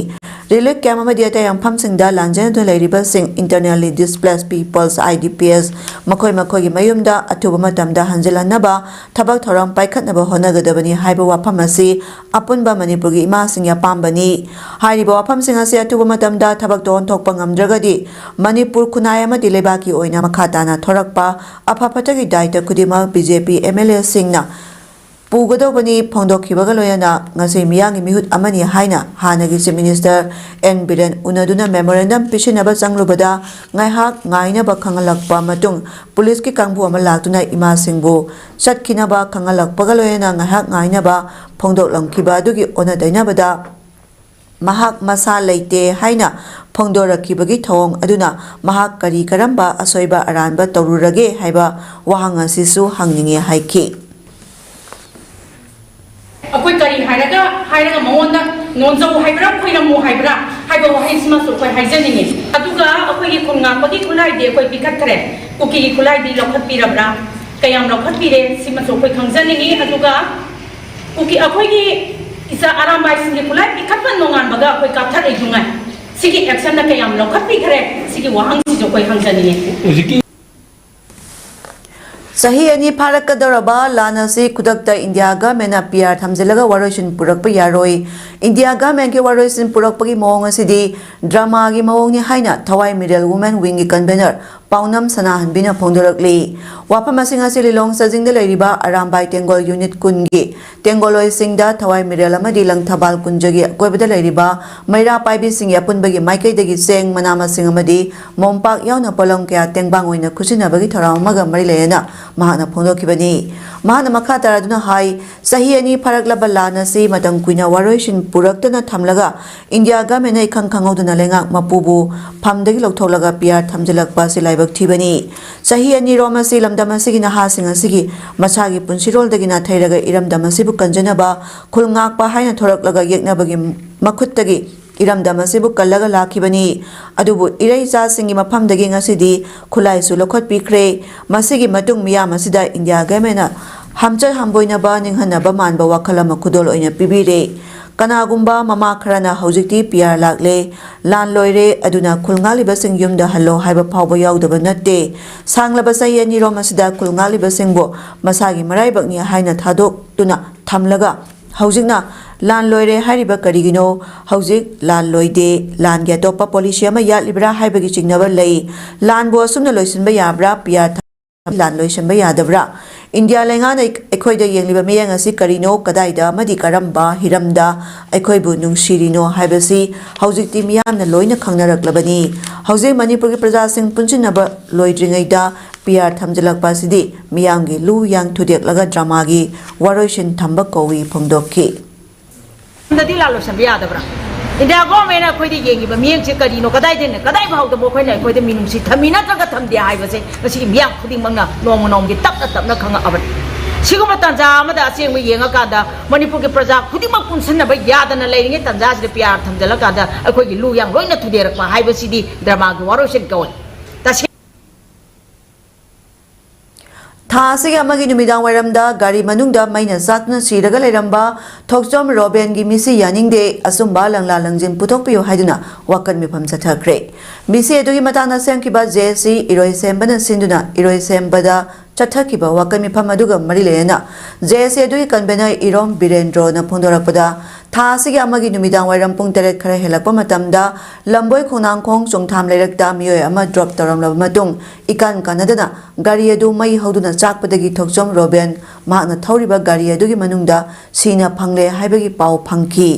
Relief camp ꯑꯃꯗꯤ ꯑꯇꯩ ꯃꯐꯝꯁꯤꯡꯗ ꯂꯥꯟꯖꯦꯟꯗꯨꯅ ꯂꯩꯔꯤꯕꯁꯤꯡ, Internally Displaced Peoples, I D Ps, ꯃꯈꯣꯏ ꯃꯈꯣꯏꯒꯤ ꯃꯌꯨꯝꯗ ꯑꯊꯨꯕ ꯃꯇꯝꯗ ꯍꯟꯖꯤꯜꯍꯟꯅꯕ ꯊꯕꯛ ꯊꯧꯔꯝ ꯄꯥꯏꯈꯠꯅꯕ ꯍꯣꯠꯅꯒꯗꯕꯅꯤ ꯍꯥꯏꯕ ꯋꯥꯐꯝ ꯑꯁꯤ ꯑꯄꯨꯟꯕ ꯃꯅꯤꯄꯨꯔꯒꯤ ꯏꯃꯥꯁꯤꯡꯒꯤ ꯑꯄꯥꯝꯕꯅꯤ꯫ ꯍꯥꯏꯔꯤꯕ ꯋꯥꯐꯝꯁꯤꯡ ꯑꯁꯤ ꯑꯊꯨꯕ ꯃꯇꯝꯗ ꯊꯕꯛꯇ ꯑꯣꯟꯊꯣꯛꯄ ꯉꯝꯗ꯭ꯔꯒꯗꯤ ꯃꯅꯤꯄꯨꯔ ꯈꯨꯟꯅꯥꯏ ꯑꯃꯗꯤ ꯂꯩꯕꯥꯛꯀꯤ ꯑꯣꯏꯅ ꯃꯈꯥ ꯇꯥꯅ ꯊꯣꯔꯛꯄ ꯑꯐ ꯐꯠꯇꯒꯤ ꯗꯥꯏꯇ ꯈꯨꯗꯤꯡꯃꯛ B J P M L Aꯁꯤꯡꯅ ꯄꯨꯒꯗꯧꯕꯅꯤ ꯐꯣꯡꯗꯣꯛꯈꯤꯕꯒ ꯂꯣꯏꯅꯅ ꯉꯁꯤ ꯃꯤꯌꯥꯝꯒꯤ ꯃꯤꯍꯨꯠ ꯑꯃꯅꯤ ꯍꯥꯏꯅ ꯍꯥꯟꯅꯒꯤ Chief Minister ꯑꯦꯟ ꯕꯤꯔꯦꯟ ꯎꯅꯗꯨꯅ memorandum ꯄꯤꯁꯤꯟꯅꯕ ꯆꯪꯂꯨꯕꯗ ꯉꯥꯏꯍꯥꯛ ꯉꯥꯏꯅꯕ ꯈꯪꯍꯜꯂꯛꯄ ꯃꯇꯨꯡ ꯄꯨꯂꯤꯁꯀꯤ ꯀꯥꯡꯕꯨ ꯑꯃ ꯂꯥꯛꯇꯨꯅ ꯏꯃꯥꯁꯤꯡꯕꯨ ꯆꯠꯈꯤꯅꯕ ꯈꯪꯍꯜꯂꯛꯄꯒ ꯂꯣꯏꯅꯅ ꯉꯥꯏꯍꯥꯛ ꯉꯥꯏꯅꯕ ꯐꯣꯡꯗꯣꯛꯂꯝꯈꯤꯕ ꯑꯗꯨꯒꯤ ꯑꯣꯟꯅ ꯇꯩꯅꯕꯗ ꯃꯍꯥꯛ ꯃꯁꯥ ꯂꯩꯇꯦ ꯍꯥꯏꯅ ꯐꯣꯡꯗꯣꯔꯛꯈꯤꯕꯒꯤ ꯊꯧꯑꯣꯡ ꯑꯗꯨꯅ ꯃꯍꯥꯛ ꯀꯔꯤ ꯀꯔꯝꯕ ꯑꯁꯣꯏꯕ ꯑꯔꯥꯟꯕ ꯇꯧꯔꯨꯔꯒꯦ ꯍꯥꯏꯕ ꯋꯥꯍꯪ ꯑꯁꯤꯁꯨ ꯍꯪꯅꯤꯡꯉꯤ ꯍꯥꯏꯈꯤ꯫ ꯑꯩꯈꯣꯏ ꯀꯔꯤ ꯍꯥꯏꯔꯒ ꯍꯥꯏꯔꯒ ꯃꯉꯣꯟꯗ ꯅꯣꯟꯖꯧ ꯍꯥꯏꯕ꯭ꯔꯥ, ꯈꯣꯏꯔꯝꯃꯨ ꯍꯥꯏꯕ꯭ꯔꯥ ꯍꯥꯏꯕ ꯋꯥꯍꯩꯁꯤꯃꯁꯨ ꯑꯩꯈꯣꯏ ꯍꯥꯏꯖꯅꯤꯡꯉꯤ꯫ ꯑꯗꯨꯒ ꯑꯩꯈꯣꯏꯒꯤ ꯈꯣꯡꯉꯥꯛꯄꯒꯤ ꯈꯨꯠꯂꯥꯏꯗꯤ ꯑꯩꯈꯣꯏ ꯄꯤꯈꯠꯈ꯭ꯔꯦ꯫ ꯀꯨꯀꯤꯒꯤ ꯈꯨꯠꯂꯥꯏꯗꯤ ꯂꯧꯈꯠꯄꯤꯔꯕ꯭ꯔꯥ? ꯀꯌꯥꯝ ꯂꯧꯈꯠꯄꯤꯔꯦ? ꯁꯤꯃꯁꯨ ꯑꯩꯈꯣꯏ ꯈꯪꯖꯅꯤꯡꯉꯤ꯫ ꯑꯗꯨꯒ ꯀꯨꯀꯤ, ꯑꯩꯈꯣꯏꯒꯤ ꯏꯆꯥ ꯑꯔꯥꯝꯕꯥꯏꯁꯤꯡꯒꯤ ꯈꯨꯠꯂꯥꯏ ꯄꯤꯈꯠꯄ ꯅꯣꯡꯉꯥꯟꯕꯒ ꯑꯩꯈꯣꯏ ꯀꯥꯞꯊꯔꯛꯏꯗꯨꯉꯥꯏ, ꯁꯤꯒꯤ actionꯗ ꯀꯌꯥꯝ ꯂꯧꯈꯠꯄꯤꯈ꯭ꯔꯦ? ꯁꯤꯒꯤ ꯋꯥꯍꯪꯁꯤꯁꯨ ꯑꯩꯈꯣꯏ ꯍꯪꯖꯅꯤꯡꯉꯤ꯫ ꯍꯧꯖꯤꯛꯀꯤ ꯆꯍꯤ ꯑꯅꯤ ꯐꯥꯔꯛꯀꯗꯧꯔꯕ ꯂꯥꯟ ꯑꯁꯤ ꯈꯨꯗꯛꯇ ꯏꯟꯗꯤꯌꯥ ꯒꯃꯦꯟꯅ ꯄꯤ ꯑꯥꯔ ꯊꯝꯖꯤꯜꯂꯒ ꯋꯥꯔꯣꯏꯁꯤꯟ ꯄꯨꯔꯛꯄ ꯌꯥꯔꯣꯏ꯫ ꯏꯟꯗꯤꯌꯥ ꯒꯃꯦꯟꯒꯤ ꯋꯥꯔꯣꯏꯁꯤꯟ ꯄꯨꯔꯛꯄꯒꯤ ꯃꯑꯣꯡ ꯑꯁꯤꯗꯤ ꯗ꯭ꯔꯃꯥꯒꯤ ꯃꯑꯣꯡꯅꯤ ꯍꯥꯏꯅ ꯊꯋꯥꯏ ꯃꯤꯔꯦꯜ ꯋꯨꯃꯦꯟ ꯋꯤꯡꯒꯤ ꯀꯟꯚꯦꯅꯔ ꯄꯥꯎꯅꯝ ꯁꯅꯥꯍꯟꯕꯤꯅ ꯐꯣꯡꯗꯣꯔꯛꯂꯤ꯫ ꯋꯥꯐꯝ ꯑꯁꯤꯡ ꯑꯁꯤ ꯂꯤꯂꯣꯡ ꯆꯥꯖꯤꯡꯗ ꯂꯩꯔꯤꯕ ꯑꯔꯥꯝꯕꯥꯏ ꯇꯦꯡꯒꯣꯜ ꯌꯨꯅꯤꯠ ꯀꯨꯟꯒꯤ ꯇꯦꯡꯒꯣꯜꯂꯣꯏꯁꯤꯡꯗ ꯊꯋꯥꯏ ꯃꯤꯔꯦꯜ ꯑꯃꯗꯤ ꯂꯪꯊꯕꯥꯜ ꯀꯨꯟꯖꯒꯤ ꯑꯀꯣꯏꯕꯗ ꯂꯩꯔꯤꯕ ꯃꯩꯔꯥ ꯄꯥꯏꯕꯤꯁꯤꯡꯒꯤ ꯑꯄꯨꯟꯕꯒꯤ ꯃꯥꯏꯀꯩꯗꯒꯤ ꯆꯦꯡ, ꯃꯅꯥ ꯃꯁꯤꯡ ꯑꯃꯗꯤ ꯃꯣꯝꯄꯥꯛ ꯌꯥꯎꯅ ꯄꯣꯠꯂꯝ ꯀꯌꯥ ꯇꯦꯡꯕꯥꯡ ꯑꯣꯏꯅ ꯈꯨꯠꯁꯤꯟꯅꯕꯒꯤ ꯊꯧꯔꯝ ꯑꯃꯒ ꯃꯔꯤ ꯂꯩꯅꯅ ꯃꯍꯥꯛꯅ ꯐꯣꯡꯗꯣꯛꯈꯤꯕꯅꯤ꯫ ꯃꯍꯥꯛꯅ ꯃꯈꯥ ꯇꯥꯔꯗꯨꯅ ꯍꯥꯏ, ꯆꯍꯤ ꯑꯅꯤ ꯐꯥꯔꯛꯂꯕ ꯂꯥꯟ ꯑꯁꯤ ꯃꯇꯝ ꯀꯨꯏꯅ ꯋꯥꯔꯣꯏꯁꯤꯟ ꯄꯨꯔꯛꯇꯨꯅ ꯊꯝꯂꯒ ꯏꯟꯗꯤꯌꯥ ꯒꯃꯦꯟꯅ ꯏꯈꯪ ꯈꯪꯍꯧꯗꯅ ꯂꯩꯉꯥꯛ ꯃꯄꯨꯕꯨ ꯐꯝꯗꯒꯤ ꯂꯧꯊꯣꯛꯂꯒ ꯄꯤ ꯑꯥꯔ ꯊꯝꯖꯤꯜꯂꯛꯄ ꯑꯁꯤ ꯂꯥꯏꯕꯛ ꯊꯤꯕꯅꯤ꯫ ꯆꯍꯤ ꯑꯅꯤꯔꯣꯝ ꯑꯁꯤ ꯂꯝꯗꯝ ꯑꯁꯤꯒꯤ ꯅꯍꯥꯁꯤꯡ ꯑꯁꯤꯒꯤ ꯃꯁꯥꯒꯤ ꯄꯨꯟꯁꯤꯔꯣꯜꯗꯒꯤ ꯅꯥꯊꯩꯔꯒ ꯏꯔꯝꯗꯝ ꯑꯁꯤꯕꯨ ꯀꯟꯖꯅꯕ ꯈꯨꯜ ꯉꯥꯛꯄ ꯍꯥꯏꯅ ꯊꯣꯔꯛꯂꯒ ꯌꯦꯛꯅꯕꯒꯤ ꯃꯈꯨꯠꯇꯒꯤ ꯏꯔꯝꯗꯝ ꯑꯁꯤꯕꯨ ꯀꯜꯂꯒ ꯂꯥꯛꯈꯤꯕꯅꯤ꯫ ꯑꯗꯨꯕꯨ ꯏꯔꯩꯆꯥꯁꯤꯡꯒꯤ ꯃꯐꯝꯗꯒꯤ ꯉꯁꯤꯗꯤ ꯈꯨꯠꯂꯥꯏꯁꯨ ꯂꯧꯈꯠꯄꯤꯈ꯭ꯔꯦ꯫ ꯃꯁꯤꯒꯤ ꯃꯇꯨꯡ ꯃꯤꯌꯥꯝ ꯑꯁꯤꯗ ꯏꯟꯗꯤꯌꯥ ꯒꯃꯦꯟꯅ ꯍꯝꯆꯠ ꯍꯝꯕꯣꯏꯅꯕ ꯅꯤꯡꯍꯟꯅꯕ ꯃꯥꯟꯕ ꯋꯥꯈꯜ ꯑꯃ ꯈꯨꯗꯣꯜ ꯑꯣꯏꯅ ꯄꯤꯕꯤꯔꯦ꯫ ꯀꯅꯥꯒꯨꯝꯕ ꯃꯃꯥ ꯈꯔꯅ ꯍꯧꯖꯤꯛꯇꯤ ꯄꯤ ꯑꯥꯔ ꯂꯥꯛꯂꯦ, ꯂꯥꯟ ꯂꯣꯏꯔꯦ, ꯑꯗꯨꯅ ꯈꯨꯜ ꯉꯥꯛꯂꯤꯕꯁꯤꯡ ꯌꯨꯝꯗ ꯍꯜꯂꯣ ꯍꯥꯏꯕ ꯐꯥꯎꯕ ꯌꯥꯎꯗꯕ ꯅꯠꯇꯦ꯫ ꯁꯥꯡꯂꯕ ꯆꯍꯤ ꯑꯅꯤꯔꯣꯝ ꯑꯁꯤꯗ ꯈꯨꯜ ꯉꯥꯛꯂꯤꯕꯁꯤꯡꯕꯨ ꯃꯁꯥꯒꯤ ꯃꯔꯥꯏꯕꯛꯅꯤ ꯍꯥꯏꯅ ꯊꯥꯗꯣꯛꯇꯨꯅ ꯊꯝꯂꯒ ꯍꯧꯖꯤꯛꯅ ꯂꯥꯟ ꯂꯣꯏꯔꯦ ꯍꯥꯏꯔꯤꯕ ꯀꯔꯤꯒꯤꯅꯣ? ꯍꯧꯖꯤꯛ ꯂꯥꯟ ꯂꯣꯏꯗꯦ, ꯂꯥꯟꯒꯤ ꯑꯇꯣꯞꯄ ꯄꯣꯂꯤꯁꯤ ꯑꯃ ꯌꯥꯠꯂꯤꯕ꯭ꯔꯥ ꯍꯥꯏꯕꯒꯤ ꯆꯤꯡꯅꯕ ꯂꯩ꯫ ꯂꯥꯟꯕꯨ ꯑꯁꯨꯝꯅ ꯂꯣꯏꯁꯤꯟꯕ ꯌꯥꯕ꯭ꯔꯥ? ꯄꯤ ꯑꯥꯔ ꯊꯝ-, ꯂꯥꯟ ꯂꯣꯏꯁꯤꯟꯕ ꯌꯥꯗꯕ꯭ꯔꯥ? ꯏꯟꯗꯤꯌꯥ ꯂꯩꯉꯥꯛꯅ ꯑꯩꯈꯣꯏꯗ ꯌꯦꯡꯂꯤꯕ ꯃꯤꯠꯌꯦꯡ ꯑꯁꯤ ꯀꯔꯤꯅꯣ? ꯀꯗꯥꯏꯗ ꯑꯃꯗꯤ ꯀꯔꯝꯕ ꯍꯤꯔꯝꯗ ꯑꯩꯈꯣꯏꯕꯨ ꯅꯨꯡꯁꯤꯔꯤꯅꯣ ꯍꯥꯏꯕꯁꯤ ꯍꯧꯖꯤꯛꯇꯤ ꯃꯤꯌꯥꯝꯅ ꯂꯣꯏꯅ ꯈꯪꯅꯔꯛꯂꯕꯅꯤ꯫ ꯍꯧꯖꯤꯛ ꯃꯅꯤꯄꯨꯔꯒꯤ ꯄ꯭ꯔꯖꯥꯁꯤꯡ ꯄꯨꯟꯁꯤꯟꯅꯕ ꯂꯣꯏꯗ꯭ꯔꯤꯉꯩꯗ ꯄꯤ ꯑꯥꯔ ꯊꯝꯖꯤꯜꯂꯛꯄ ꯑꯁꯤꯗꯤ ꯃꯤꯌꯥꯝꯒꯤ ꯂꯨ ꯌꯥꯡ ꯊꯨꯗꯦꯛꯂꯒ ꯗ꯭ꯔꯃꯥꯒꯤ ꯋꯥꯔꯣꯏꯁꯤꯟ ꯊꯝꯕ ꯀꯧꯏ ꯐꯣꯡꯗꯣꯛꯈꯤ꯫ ꯗꯗꯤ ꯂꯥꯟ ꯂꯣꯏꯁꯟꯕ ꯌꯥꯗꯕ꯭ꯔꯥ? ꯏꯟꯗꯤꯌꯥ ꯒꯣꯔꯃꯦꯟꯅ ꯑꯩꯈꯣꯏꯗ ꯌꯦꯡꯉꯤꯕ ꯃꯤꯠꯌꯦꯡꯁꯦ ꯀꯔꯤꯅꯣ? ꯀꯗꯥꯏꯗꯩꯅ, ꯀꯗꯥꯏ ꯐꯥꯎꯗꯕꯨ ꯑꯩꯈꯣꯏꯅ ꯑꯩꯈꯣꯏꯗ ꯃꯤꯅꯨꯡꯁꯤ ꯊꯝꯃꯤ ꯅꯠꯇ꯭ꯔꯒ ꯊꯝꯗꯦ ꯍꯥꯏꯕꯁꯦ ꯉꯁꯤꯒꯤ ꯃꯤꯌꯥꯝ ꯈꯨꯗꯤꯡꯃꯛꯅ ꯅꯣꯡꯃ ꯅꯣꯡꯃꯒꯤ ꯇꯞꯅ ꯇꯞꯅ ꯈꯪꯉꯛꯑꯕꯅꯤ꯫ ꯁꯤꯒꯨꯝꯕ ꯇꯥꯟꯖꯥ ꯑꯃꯗ ꯑꯁꯦꯡꯕ ꯌꯦꯡꯉꯀꯥꯟꯗ ꯃꯅꯤꯄꯨꯔꯒꯤ ꯄ꯭ꯔꯖꯥ ꯈꯨꯗꯤꯡꯃꯛ ꯄꯨꯟꯁꯤꯟꯅꯕ ꯌꯥꯗꯅ ꯂꯩꯔꯤꯉꯩ ꯇꯥꯟꯖꯥꯁꯤꯗ ꯄꯤ ꯑꯥꯔ ꯊꯝꯖꯤꯜꯂꯀꯥꯟꯗ ꯑꯩꯈꯣꯏꯒꯤ ꯂꯨ ꯌꯥꯝ ꯂꯣꯏꯅ ꯊꯨꯗꯦꯔꯛꯄ ꯍꯥꯏꯕꯁꯤꯗꯤ ꯗ꯭ꯔꯃꯥꯒꯤ ꯋꯥꯔꯣꯏꯁꯤꯟ ꯀꯧꯏ꯫ ꯇꯁꯦꯡ- ꯊꯥ ꯑꯁꯤꯒꯤ ꯑꯃꯒꯤ ꯅꯨꯃꯤꯗꯥꯡ ꯋꯥꯏꯔꯝꯗ ꯒꯥꯔꯤ ꯃꯅꯨꯡꯗ ꯃꯩꯅ ꯆꯥꯛꯇꯨꯅ ꯁꯤꯔꯒ ꯂꯩꯔꯝꯕ ꯊꯣꯛꯆꯣꯝ ꯔꯣꯕꯦꯟꯒꯤ ꯃꯤꯠꯁꯤ ꯌꯥꯅꯤꯡꯗꯦ, ꯑꯆꯨꯝꯕ ꯂꯪꯂꯥ ꯂꯪꯖꯤꯟ ꯄꯨꯊꯣꯛꯄꯤꯌꯨ ꯍꯥꯏꯗꯨꯅ ꯋꯥꯀꯠ ꯃꯤꯐꯝ ꯆꯠꯊꯈ꯭ꯔꯦ꯫ ꯃꯤꯠꯁꯤ ꯑꯗꯨꯒꯤ ꯃꯇꯥꯡꯗ ꯁꯦꯝꯈꯤꯕ ꯖꯦ ꯑꯦꯁ ꯁꯤ ꯏꯔꯣꯏꯁꯦꯝꯕꯅ ꯁꯤꯟꯗꯨꯅ ꯏꯔꯣꯏꯁꯦꯝꯕꯗ ꯆꯠꯊꯈꯤꯕ ꯋꯥꯀꯠ ꯃꯤꯐꯝ ꯑꯗꯨꯒ ꯃꯔꯤ ꯂꯩꯅꯅ ꯖꯦ ꯑꯦꯁ ꯁꯤ ꯑꯗꯨꯒꯤ ꯀꯟꯚꯦꯅꯔ ꯏꯔꯣꯝ ꯕꯤꯔꯦꯟꯗ꯭ꯔꯣꯅ ꯐꯣꯡꯗꯣꯔꯛꯄꯗ, ꯊꯥ ꯑꯁꯤꯒꯤ ꯑꯃꯒꯤ ꯅꯨꯃꯤꯗꯥꯡ ꯋꯥꯏꯔꯝ ꯄꯨꯡ ꯇꯔꯦꯠ ꯈꯔ ꯍꯦꯜꯂꯛꯄ ꯃꯇꯝꯗ ꯂꯝꯕꯣꯏ ꯈꯣꯡꯅꯥꯡꯈꯣꯡ ꯆꯣꯡꯊꯥꯝ ꯂꯩꯔꯛꯇ ꯃꯤꯑꯣꯏ ꯑꯃ ꯗ꯭ꯔꯣꯞ ꯇꯧꯔꯝꯂꯕ ꯃꯇꯨꯡ, ꯏꯀꯥꯟ ꯀꯥꯟꯅꯗꯅ ꯒꯥꯔꯤ ꯑꯗꯨ ꯃꯩ ꯍꯧꯗꯨꯅ ꯆꯥꯛꯄꯗꯒꯤ ꯊꯣꯛꯆꯣꯝ ꯔꯣꯕꯦꯟ ꯃꯍꯥꯛꯅ ꯊꯧꯔꯤꯕ ꯒꯥꯔꯤ ꯑꯗꯨꯒꯤ ꯃꯅꯨꯡꯗ ꯁꯤꯅ ꯐꯪꯂꯦ ꯍꯥꯏꯕꯒꯤ ꯄꯥꯎ ꯐꯪꯈꯤ꯫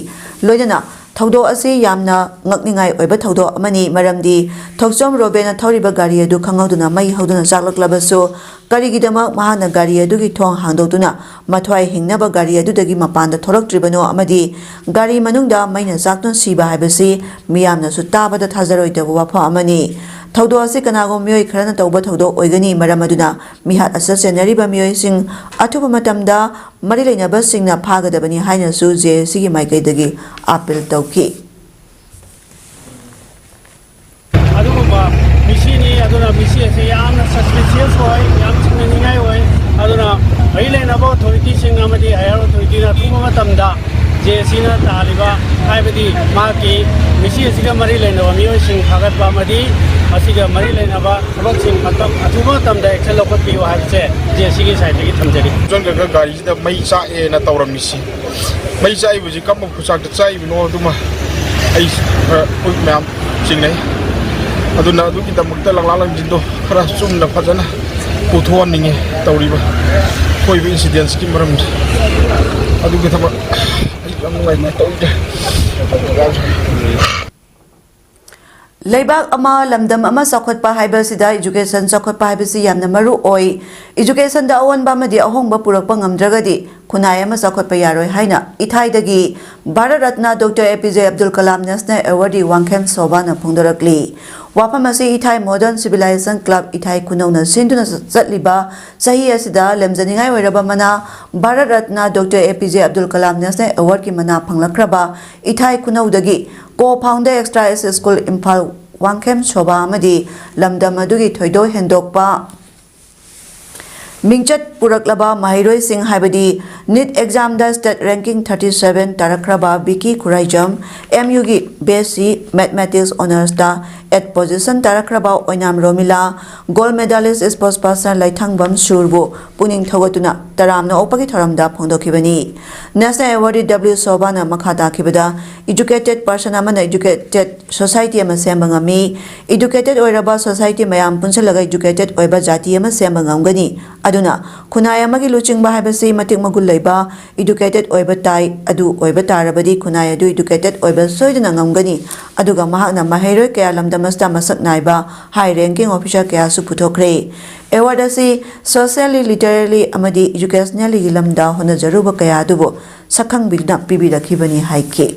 ꯂꯣꯏꯅꯅ ꯊꯧꯗꯣꯛ ꯑꯁꯤ ꯌꯥꯝꯅ ꯉꯛꯅꯤꯡꯉꯥꯏ ꯑꯣꯏꯕ ꯊꯧꯗꯣꯛ ꯑꯃꯅꯤ, ꯃꯔꯝꯗꯤ ꯊꯣꯛꯆꯣꯝ ꯔꯣꯕꯦꯟꯅ ꯊꯧꯔꯤꯕ ꯒꯥꯔꯤ ꯑꯗꯨ ꯈꯪꯍꯧꯗꯅ ꯃꯩ ꯍꯧꯗꯨꯅ ꯆꯥꯛꯂꯛꯂꯕꯁꯨ, ꯀꯔꯤꯒꯤꯗꯃꯛ ꯃꯍꯥꯛꯅ ꯒꯥꯔꯤ ꯑꯗꯨꯒꯤ ꯊꯣꯡ ꯍꯥꯡꯗꯣꯛꯇꯨꯅ ꯃꯊ꯭ꯋꯥꯏ ꯍꯤꯡꯅꯕ ꯒꯥꯔꯤ ꯑꯗꯨꯗꯒꯤ ꯃꯄꯥꯟꯗ ꯊꯣꯛꯂꯛꯇ꯭ꯔꯤꯕꯅꯣ ꯑꯃꯗꯤ ꯒꯥꯔꯤ ꯃꯅꯨꯡꯗ ꯃꯩꯅ ꯆꯥꯛꯇꯨꯅ ꯁꯤꯕ ꯍꯥꯏꯕꯁꯤ ꯃꯤꯌꯥꯝꯅꯁꯨ ꯇꯥꯕꯗ ꯊꯥꯖꯔꯣꯏꯗꯕ ꯋꯥꯐꯝ ꯑꯃꯅꯤ꯫ ꯊꯧꯗꯣꯛ ꯑꯁꯤ ꯀꯅꯥꯒꯨꯝꯕ ꯃꯤꯑꯣꯏ ꯈꯔꯅ ꯇꯧꯕ ꯊꯧꯗꯣꯛ ꯑꯣꯏꯒꯅꯤ, ꯃꯔꯝ ꯑꯗꯨꯅ ꯃꯤꯍꯥꯠ ꯑꯁꯤꯗ ꯆꯦꯟꯅꯔꯤꯕ ꯃꯤꯑꯣꯏꯁꯤꯡ ꯑꯊꯨꯕ ꯃꯇꯝꯗ ꯃꯔꯤ ꯂꯩꯅꯕꯁꯤꯡꯅ ꯐꯥꯒꯗꯕꯅꯤ ꯍꯥꯏꯅꯁꯨ ꯖꯦ ꯑꯦ ꯁꯤꯒꯤ ꯃꯥꯏꯀꯩꯗꯒꯤ ꯑꯥꯄꯤꯜ ꯇꯧꯈꯤ꯫ ꯑꯗꯨꯒꯨꯝꯕ ꯃꯤꯁꯤꯅꯤ꯫ ꯑꯗꯨꯅ ꯃꯤꯁꯤ ꯑꯁꯤ ꯌꯥꯝꯅ ꯁꯁꯄꯤꯁꯤꯌꯁ ꯑꯣꯏ, ꯌꯥꯝ ꯆꯤꯡꯅꯅꯤꯡꯉꯥꯏ ꯑꯣꯏ꯫ ꯑꯗꯨꯅ ꯃꯔꯤ ꯂꯩꯅꯕ ꯑꯣꯊꯣꯔꯤꯇꯤꯁꯤꯡ ꯑꯃꯗꯤ ꯍꯥꯌꯔ ꯑꯣꯊꯣꯔꯤꯇꯤꯅ ꯑꯊꯨꯕ ꯃꯇꯝꯗ ꯖꯦ ꯑꯦ ꯁꯤꯅ ꯇꯥꯍꯜꯂꯤꯕ, ꯍꯥꯏꯕꯗꯤ ꯃꯍꯥꯛꯀꯤ ꯃꯤꯁꯤ ꯑꯁꯤꯒ ꯃꯔꯤ ꯂꯩꯅꯕ ꯃꯤꯑꯣꯏꯁꯤꯡ ꯐꯥꯒꯠꯄ ꯑꯃꯗꯤ ꯃꯁꯤꯒ ꯃꯔꯤ ꯂꯩꯅꯕ ꯊꯕꯛꯁꯤꯡ ꯃꯇꯝ ꯑꯊꯨꯕ ꯃꯇꯝꯗ ꯑꯦꯛꯁꯟ ꯂꯧꯈꯠꯄꯤꯌꯨ ꯍꯥꯏꯕꯁꯦ ꯖꯦ ꯑꯦ ꯁꯤꯒꯤ ꯁꯥꯏꯠꯇꯒꯤ ꯊꯝꯖꯔꯤ꯫ ꯆꯪꯈ꯭ꯔꯒ ꯒꯥꯔꯤꯁꯤꯗ ꯃꯩ ꯆꯥꯛꯑꯦꯅ ꯇꯧꯔꯝꯃꯤꯁꯤ, ꯃꯩ ꯆꯥꯛꯏꯕꯁꯤ ꯀꯔꯝꯕ ꯈꯨꯆꯥꯛꯇ ꯆꯥꯛꯏꯕꯅꯣ ꯑꯗꯨꯃ ꯑꯩ ꯈꯔ ꯑꯩꯈꯣꯏ ꯃꯌꯥꯝ ꯆꯤꯡꯅꯩ꯫ ꯑꯗꯨꯅ ꯑꯗꯨꯒꯤꯗꯃꯛꯇ ꯂꯪꯂꯥ ꯂꯪꯖꯤꯟꯗꯣ ꯈꯔ ꯆꯨꯝꯅ ꯐꯖꯅ ꯄꯨꯊꯣꯛꯍꯟꯅꯤꯡꯉꯤ ꯇꯧꯔꯤꯕ ꯊꯣꯛꯏꯕ ꯏꯟꯁꯤꯗꯦꯟꯁꯀꯤ ꯃꯔꯝꯁꯦ꯫ ꯑꯗꯨꯒꯤ ꯊꯕꯛ ꯑꯩ ꯌꯥꯝ ꯅꯨꯡꯉꯥꯏꯅ ꯇꯧꯗꯦ꯫ ꯂꯩꯕꯥꯛ ꯑꯃ, ꯂꯝꯗꯝ ꯑꯃ ꯆꯥꯎꯈꯠꯄ ꯍꯥꯏꯕꯁꯤꯗ education ꯆꯥꯎꯈꯠꯄ ꯍꯥꯏꯕꯁꯤ ꯌꯥꯝꯅ ꯃꯔꯨ ꯑꯣꯏ꯫ Educationꯗ ꯑꯑꯣꯟꯕ ꯑꯃꯗꯤ ꯑꯍꯣꯡꯕ ꯄꯨꯔꯛꯄ ꯉꯝꯗ꯭ꯔꯒꯗꯤ ꯈꯨꯟꯅꯥꯏ ꯑꯃ ꯆꯥꯎꯈꯠꯄ ꯌꯥꯔꯣꯏ ꯍꯥꯏꯅ ꯏꯊꯥꯏꯗꯒꯤ Bharat Ratna doctor A P J Abdul Kalam National Awardee Wangkhem Sobhana ꯐꯣꯡꯗꯣꯔꯛꯂꯤ꯫ ꯋꯥꯐꯝ ꯑꯁꯤ ꯏꯊꯥꯏ Modern Civilization Club ꯏꯊꯥꯏ ꯈꯨꯅꯧꯅ ꯁꯤꯟꯗꯨꯅ ꯆꯠꯂꯤꯕ ꯆꯍꯤ ꯑꯁꯤꯗ ꯂꯦꯝꯖꯅꯤꯡꯉꯥꯏ ꯑꯣꯏꯔꯕ ꯃꯅꯥ, Bharat Ratna doctor A P J Abdul Kalam national ꯑꯦꯋꯥꯔꯗꯀꯤ ꯃꯅꯥ ꯐꯪꯂꯛꯈ꯭ꯔꯕ ꯏꯊꯥꯏ ꯈꯨꯅꯧꯗꯒꯤ ꯀꯣ founder extra school Imphal Wangkhem Sobha ꯑꯃꯗꯤ ꯂꯝꯗꯝ ꯑꯗꯨꯒꯤ ꯊꯣꯏꯗꯣꯛ ꯍꯦꯟꯗꯣꯛꯄ ꯃꯤꯡꯆꯠ ꯄꯨꯔꯛꯂꯕ ꯃꯍꯩꯔꯣꯏꯁꯤꯡ, ꯍꯥꯏꯕꯗꯤ ꯅꯤꯠ ꯑꯦꯛꯖꯥꯝꯗ state ranking thirty seven ꯇꯥꯔꯛꯈ꯭ꯔꯕ ꯕꯤꯀꯤ ꯈꯨꯔꯥꯏꯖꯝ, ꯑꯦꯝ ꯌꯨꯒꯤ ꯕꯤ ꯑꯦꯁ ꯁꯤ ꯃꯦꯊꯃꯦꯇꯤꯛꯁ ꯑꯣꯅꯔꯁꯇ eight position ꯇꯥꯔꯛꯈ꯭ꯔꯕ ꯑꯣꯏꯅꯥꯝ Romila, gold medalist sports person Leithangbam Surbu ꯄꯨꯛꯅꯤꯡ ꯊꯧꯒꯠꯇꯨꯅ ꯇꯔꯥꯝꯅ ꯑꯣꯛꯄꯒꯤ ꯊꯧꯔꯝꯗ ꯐꯣꯡꯗꯣꯛꯈꯤꯕꯅꯤ꯫ ꯅꯦꯁꯅꯦꯜ ꯑꯦꯋꯥꯔꯗꯤ ꯗꯕ꯭ꯂꯤꯎ ꯁꯣꯚꯥꯅ ꯃꯈꯥ ꯇꯥꯈꯤꯕꯗ, educated person ꯑꯃꯅ educated society ꯑꯃ ꯁꯦꯝꯕ ꯉꯝꯃꯤ꯫ Educated ꯑꯣꯏꯔꯕ society ꯃꯌꯥꯝ ꯄꯨꯟꯁꯤꯜꯂꯒ educated ꯑꯣꯏꯕ ꯖꯥꯇꯤ ꯑꯃ ꯁꯦꯝꯕ ꯉꯝꯒꯅꯤ꯫ ꯑꯗꯨꯅ ꯈꯨꯟꯅꯥꯏ ꯑꯃꯒꯤ ꯂꯨꯆꯤꯡꯕ ꯍꯥꯏꯕꯁꯤ ꯃꯇꯤꯛ ꯃꯒꯨꯟ ꯂꯩꯕ, educated ꯑꯣꯏꯕ ꯇꯥꯏ꯫ ꯑꯗꯨ ꯑꯣꯏꯕ ꯇꯥꯔꯕꯗꯤ ꯈꯨꯟꯅꯥꯏ ꯑꯗꯨ educated ꯑꯣꯏꯕ ꯁꯣꯏꯗꯅ ꯉꯝꯒꯅꯤ꯫ ꯑꯗꯨꯒ ꯃꯍꯥꯛꯅ ꯃꯍꯩꯔꯣꯏ ꯀꯌꯥ ꯂꯝꯗꯝ ꯑꯁꯤꯗ ꯃꯁꯛ ꯅꯥꯏꯕ high ranking officer ꯀꯌꯥꯁꯨ ꯄꯨꯊꯣꯛꯈ꯭ꯔꯦ꯫ Award ꯑꯁꯤ socially, literally ꯑꯃꯗꯤ educationally ꯒꯤ ꯂꯝꯗ ꯍꯣꯠꯅꯖꯔꯨꯕ ꯀꯌꯥ ꯑꯗꯨꯕꯨ ꯁꯛꯈꯪꯕꯤꯗꯨꯅ ꯄꯤꯕꯤꯔꯛꯈꯤꯕꯅꯤ ꯍꯥꯏꯈꯤ꯫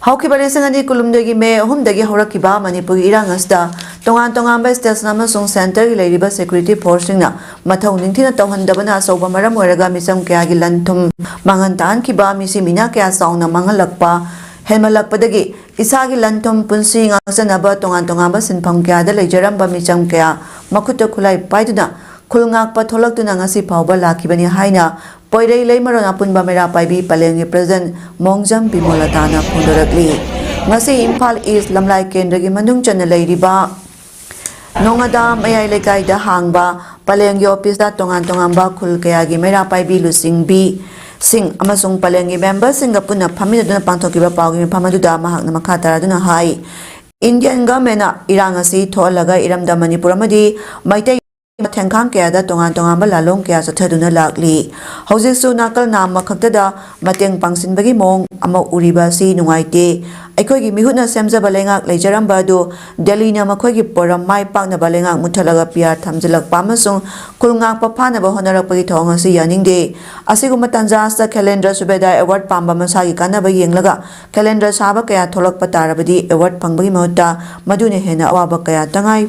ꯍꯧꯈꯤꯕ ꯂꯤꯁꯤꯡ ꯑꯅꯤ ꯀꯨꯟꯍꯨꯝꯗꯣꯏꯒꯤ ꯃꯦ ꯑꯍꯨꯝꯗꯒꯤ ꯍꯧꯔꯛꯈꯤꯕ ꯃꯅꯤꯄꯨꯔꯒꯤ ꯏꯔꯥꯡ ꯑꯁꯤꯗ ꯇꯣꯉꯥꯟ ꯇꯣꯉꯥꯟꯕ station ꯑꯃꯁꯨꯡ centre ꯒꯤ ꯂꯩꯔꯤꯕ security force ꯁꯤꯡꯅ ꯃꯊꯧ ꯅꯤꯡꯊꯤꯅ ꯇꯧꯍꯟꯗꯕꯅ ꯑꯆꯧꯕ ꯃꯔꯝ ꯑꯣꯏꯔꯒ ꯃꯤꯆꯝ ꯀꯌꯥꯒꯤ ꯂꯟ ꯊꯨꯝ ꯃꯥꯡꯍꯟ ꯇꯥꯍꯟꯈꯤꯕ, ꯃꯤꯁꯤ ꯃꯤꯅꯥ ꯀꯌꯥ ꯆꯥꯎꯅ ꯃꯥꯡꯍꯜꯂꯛꯄ ꯍꯦꯟꯃꯜꯂꯛꯄꯗꯒꯤ ꯏꯁꯥꯒꯤ ꯂꯟ ꯊꯨꯝ, ꯄꯨꯟꯁꯤ ꯉꯥꯛꯆꯅꯕ ꯇꯣꯉꯥꯟ ꯇꯣꯉꯥꯟꯕ ꯁꯤꯟꯐꯝ ꯀꯌꯥꯗ ꯂꯩꯖꯔꯝꯕ ꯃꯤꯆꯝ ꯀꯌꯥ ꯃꯈꯨꯠꯇ ꯈꯨꯠꯂꯥꯏ ꯄꯥꯏꯗꯨꯅ ꯈꯨꯜ ꯉꯥꯛꯄ ꯊꯣꯛꯂꯛꯇꯨꯅ ꯉꯁꯤ ꯐꯥꯎꯕ ꯂꯥꯛꯈꯤꯕꯅꯤ ꯍꯥꯏꯅ ꯄꯣꯏꯔꯩ ꯂꯩꯃꯔꯣꯟ ꯑꯄꯨꯟꯕ ꯃꯩꯔꯥ ꯄꯥꯏꯕꯤ ꯄꯂꯦꯜꯒꯤ president ꯃꯣꯡꯖꯝ ꯕꯤꯃꯣꯂꯇꯥꯅ ꯐꯣꯡꯗꯣꯔꯛꯂꯤ꯫ ꯉꯁꯤ ꯏꯝꯐꯥꯜ East ꯂꯝꯂꯥꯏ ꯀꯦꯟꯗ꯭ꯔꯒꯤ ꯃꯅꯨꯡ ꯆꯟꯅ ꯂꯩꯔꯤꯕ ꯅꯣꯡꯉꯥꯗꯥ ꯃꯌꯥꯏ ꯂꯩꯀꯥꯏꯗ ꯍꯥꯡꯕ ꯄꯂꯦꯜꯒꯤ office ꯇ ꯇꯣꯉꯥꯟ ꯇꯣꯉꯥꯟꯕ ꯈꯨꯜ ꯀꯌꯥꯒꯤ ꯃꯩꯔꯥ ꯄꯥꯏꯕꯤ ꯂꯨꯆꯤꯡꯕꯤꯁꯤꯡ ꯑꯃꯁꯨꯡ ꯄꯂꯦꯜꯒꯤ member ꯁꯤꯡꯒ ꯄꯨꯟꯅ ꯐꯝꯃꯤꯟꯅꯗꯨꯅ ꯄꯥꯡꯊꯣꯛꯈꯤꯕ ꯄꯥꯎꯒꯤ ꯃꯤꯐꯝ ꯑꯗꯨꯗ ꯃꯍꯥꯛꯅ ꯃꯈꯥ ꯇꯥꯔꯗꯨꯅ ꯍꯥꯏ, Indian government ꯅ ꯏꯔꯥꯡ ꯑꯁꯤ ꯊꯣꯛꯍꯜꯂꯒ ꯏꯔꯝꯗꯝ ꯃꯅꯤꯄꯨꯔ ꯑꯃꯗꯤ ꯃꯩꯇꯩ ꯃꯊꯦꯡꯈꯥꯡ ꯀꯌꯥꯗ ꯇꯣꯉꯥꯟ ꯇꯣꯉꯥꯟꯕ ꯂꯥꯂꯣꯡ ꯀꯌꯥ ꯆꯠꯊꯗꯨꯅ ꯂꯥꯛꯂꯤ꯫ ꯍꯧꯖꯤꯛꯁꯨ ꯅꯥꯀꯜ ꯅꯥꯝꯃ ꯈꯛꯇꯗ ꯃꯇꯦꯡ ꯄꯥꯡꯁꯤꯟꯕꯒꯤ ꯃꯑꯣꯡ ꯑꯃ ꯎꯔꯤꯕ ꯑꯁꯤ ꯅꯨꯡꯉꯥꯏꯇꯦ꯫ ꯑꯩꯈꯣꯏꯒꯤ ꯃꯤꯍꯨꯠꯅ ꯁꯦꯝꯖꯕ ꯂꯩꯉꯥꯛ ꯂꯩꯖꯔꯝꯕ ꯑꯗꯨ ꯗꯦꯜꯂꯤꯅ ꯃꯈꯣꯏꯒꯤ ꯄꯣꯔꯝ ꯃꯥꯏ ꯄꯥꯛꯅꯕ ꯂꯩꯉꯥꯛ ꯃꯨꯠꯊꯠꯂꯒ ꯄꯤ ꯑꯥꯔ ꯊꯝꯖꯤꯜꯂꯛꯄ ꯑꯃꯁꯨꯡ ꯈꯨꯜ ꯉꯥꯛꯄ ꯐꯥꯅꯕ ꯍꯣꯠꯅꯔꯛꯄꯒꯤ ꯊꯧꯑꯣꯡ ꯑꯁꯤ ꯌꯥꯅꯤꯡꯗꯦ꯫ ꯑꯁꯤꯒꯨꯝꯕ ꯇꯥꯟꯖꯥ ꯑꯁꯤꯗ ꯈꯦꯂꯦꯟꯗ꯭ꯔ ꯁꯨꯕꯦꯗꯥ ꯑꯦꯋꯥꯔꯗ ꯄꯥꯝꯕ ꯃꯁꯥꯒꯤ ꯀꯥꯟꯅꯕ ꯌꯦꯡꯂꯒ ꯈꯦꯂꯦꯟꯗ꯭ꯔ ꯁꯥꯕ ꯀꯌꯥ ꯊꯣꯛꯂꯛꯄ ꯇꯥꯔꯕꯗꯤ ꯑꯦꯋꯥꯔꯗ ꯐꯪꯕꯒꯤ ꯃꯍꯨꯠꯇ ꯃꯗꯨꯅ ꯍꯦꯟꯅ ꯑꯋꯥꯕ ꯀꯌꯥ ꯇꯉꯥꯏ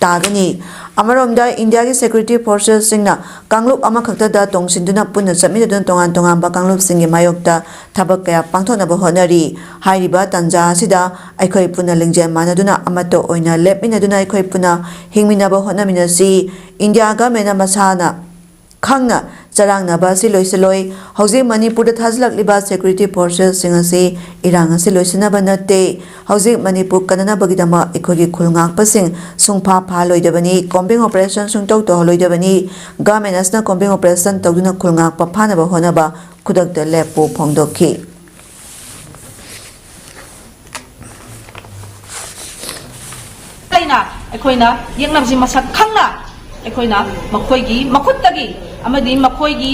ꯇꯥꯒꯅꯤ꯫ ꯑꯃꯔꯣꯝꯗ ꯏꯟꯗꯤꯌꯥꯒꯤ ꯁꯦꯀ꯭ꯌꯨꯔꯤꯇꯤ ꯐꯣꯔꯁꯦꯁꯁꯤꯡꯅ ꯀꯥꯡꯂꯨꯞ ꯑꯃꯈꯛꯇꯗ ꯇꯣꯡꯁꯤꯟꯗꯨꯅ ꯄꯨꯟꯅ ꯆꯠꯃꯤꯟꯅꯗꯨꯅ ꯇꯣꯉꯥꯟ ꯇꯣꯉꯥꯟꯕ ꯀꯥꯡꯂꯨꯞꯁꯤꯡꯒꯤ ꯃꯥꯌꯣꯛꯇ ꯊꯕꯛ ꯀꯌꯥ ꯄꯥꯡꯊꯣꯛꯅꯕ ꯍꯣꯠꯅꯔꯤ꯫ ꯍꯥꯏꯔꯤꯕ ꯇꯥꯟꯖꯥ ꯑꯁꯤꯗ ꯑꯩꯈꯣꯏ ꯄꯨꯟꯅ ꯂꯤꯡꯖꯦꯜ ꯃꯥꯟꯅꯗꯨꯅ ꯑꯃꯠꯇ ꯑꯣꯏꯅ ꯂꯦꯞꯃꯤꯟꯅꯗꯨꯅ ꯑꯩꯈꯣꯏ ꯄꯨꯟꯅ ꯍꯤꯡꯃꯤꯟꯅꯕ ꯍꯣꯠꯅꯃꯤꯟꯅꯁꯤ꯫ ꯏꯟꯗꯤꯌꯥ ꯒꯃꯦꯟꯅ ꯃꯁꯥꯅ ꯈꯪꯅ ꯆꯔꯥꯡꯅꯕ ꯑꯁꯤ ꯂꯣꯏꯁꯤꯜꯂꯣꯏ꯫ ꯍꯧꯖꯤꯛ ꯃꯅꯤꯄꯨꯔꯗ ꯊꯥꯖꯤꯜꯂꯛꯂꯤꯕ ꯁꯦꯀ꯭ꯌꯨꯔꯤꯇꯤ ꯐꯣꯔꯁꯦꯁꯁꯤꯡ ꯑꯁꯤ ꯏꯔꯥꯡ ꯑꯁꯤ ꯂꯣꯏꯁꯤꯟꯅꯕ ꯅꯠꯇꯦ꯫ ꯍꯧꯖꯤꯛ ꯃꯅꯤꯄꯨꯔ ꯀꯟꯅꯅꯕꯒꯤꯗꯃꯛ ꯑꯩꯈꯣꯏꯒꯤ ꯈꯨꯜ ꯉꯥꯛꯄꯁꯤꯡ ꯁꯨꯡꯐꯥ ꯐꯥꯂꯣꯏꯗꯕꯅꯤ꯫ ꯀꯣꯝꯕꯤꯡ ꯑꯣꯄꯔꯦꯁꯟ ꯁꯨꯡꯇꯧ ꯇꯧꯍꯜꯂꯣꯏꯗꯕꯅꯤ꯫ ꯒꯃꯦꯟ ꯑꯁꯤꯅ ꯀꯣꯝꯕꯤꯡ ꯑꯣꯄꯔꯦꯁꯟ ꯇꯧꯗꯨꯅ ꯈꯨꯜ ꯉꯥꯛꯄ ꯐꯥꯅꯕ ꯍꯣꯠꯅꯕ ꯈꯨꯗꯛꯇ ꯂꯦꯞꯄꯨ ꯐꯣꯡꯗꯣꯛꯈꯤ꯫ ꯑꯩꯅ ꯑꯩꯈꯣꯏꯅ ꯌꯦꯛꯅꯕꯁꯤ ꯃꯁꯛ ꯈꯪꯅ ꯑꯩꯈꯣꯏꯅ ꯃꯈꯣꯏꯒꯤ ꯃꯈꯨꯠꯇꯒꯤ ꯑꯃꯗꯤ ꯃꯈꯣꯏꯒꯤ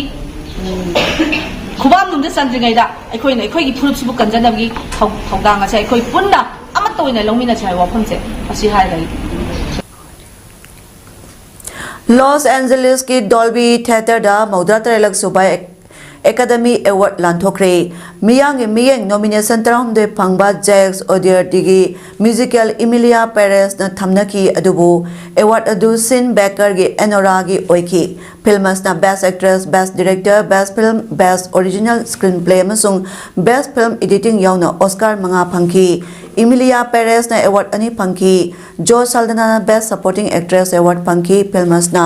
ꯈꯨꯕꯥꯝꯅꯨꯡꯗ ꯆꯟꯗ꯭ꯔꯤꯉꯩꯗ ꯑꯩꯈꯣꯏꯅ ꯑꯩꯈꯣꯏꯒꯤ ꯐꯨꯔꯨꯞꯁꯤꯕꯨ ꯀꯟꯖꯅꯕꯒꯤ ꯊꯧ- ꯊꯧꯗꯥꯡ ꯑꯁꯦ ꯑꯩꯈꯣꯏ ꯄꯨꯟꯅ ꯑꯃꯠꯇ ꯑꯣꯏꯅ ꯂꯧꯃꯤꯟꯅꯁꯤ ꯍꯥꯏꯕ ꯋꯥꯐꯝꯁꯦ ꯑꯁꯤ ꯍꯥꯏꯔꯒ ꯑꯩ ꯂꯣꯁ ꯑꯦꯟꯖꯦꯂꯤꯁꯀꯤ ꯗꯣꯜꯕꯤ ꯊꯤꯌꯦꯇꯔꯗ ꯃꯧꯗ꯭ꯔꯥ ꯇꯔꯦꯠꯂꯛ ꯁꯨꯕ ꯑꯦꯛ-, ꯑꯦꯀꯥꯗꯃꯤ ꯑꯦꯋꯥꯔꯗ ꯂꯥꯟꯊꯣꯛꯈ꯭ꯔꯦ꯫ ꯃꯤꯌꯥꯝꯒꯤ ꯃꯤꯠꯌꯦꯡ ꯅꯣꯃꯤꯅꯦꯁꯟ ꯇꯔꯥꯍꯨꯝꯗꯣꯏ ꯐꯪꯕ ꯖꯦꯛꯁ ꯑꯣꯗꯤꯌꯔꯗꯤꯒꯤ ꯃ꯭ꯌꯨꯖꯤꯀꯦꯜ ꯏꯃꯤꯂꯤꯌꯥ ꯄꯦꯔꯦꯁꯅ ꯊꯝꯅꯈꯤ, ꯑꯗꯨꯕꯨ ꯑꯦꯋꯥꯔꯗ ꯑꯗꯨ ꯁꯤꯟ ꯕꯦꯀꯔꯒꯤ ꯑꯦꯅꯣꯔꯥꯒꯤ ꯑꯣꯏꯈꯤ꯫ ꯐꯤꯜꯝ ꯑꯁꯤꯅ Best Actress, Best Director, Best Film, Best Original Screenplay ꯑꯃꯁꯨꯡ Best Film Editing ꯌꯥꯎꯅ ꯑꯣꯁꯀꯥꯔ ꯃꯉꯥ ꯐꯪꯈꯤ꯫ ꯏꯃꯤꯂꯤꯌꯥ ꯄꯦꯔꯦꯁꯅ ꯑꯦꯋꯥꯔꯗ ꯑꯅꯤ ꯐꯪꯈꯤ꯫ ꯖꯣ ꯁꯥꯜꯗꯥꯅꯥꯅ Best Supporting Actress Award ꯐꯪꯈꯤ, ꯐꯤꯜꯝ ꯑꯁꯤꯅ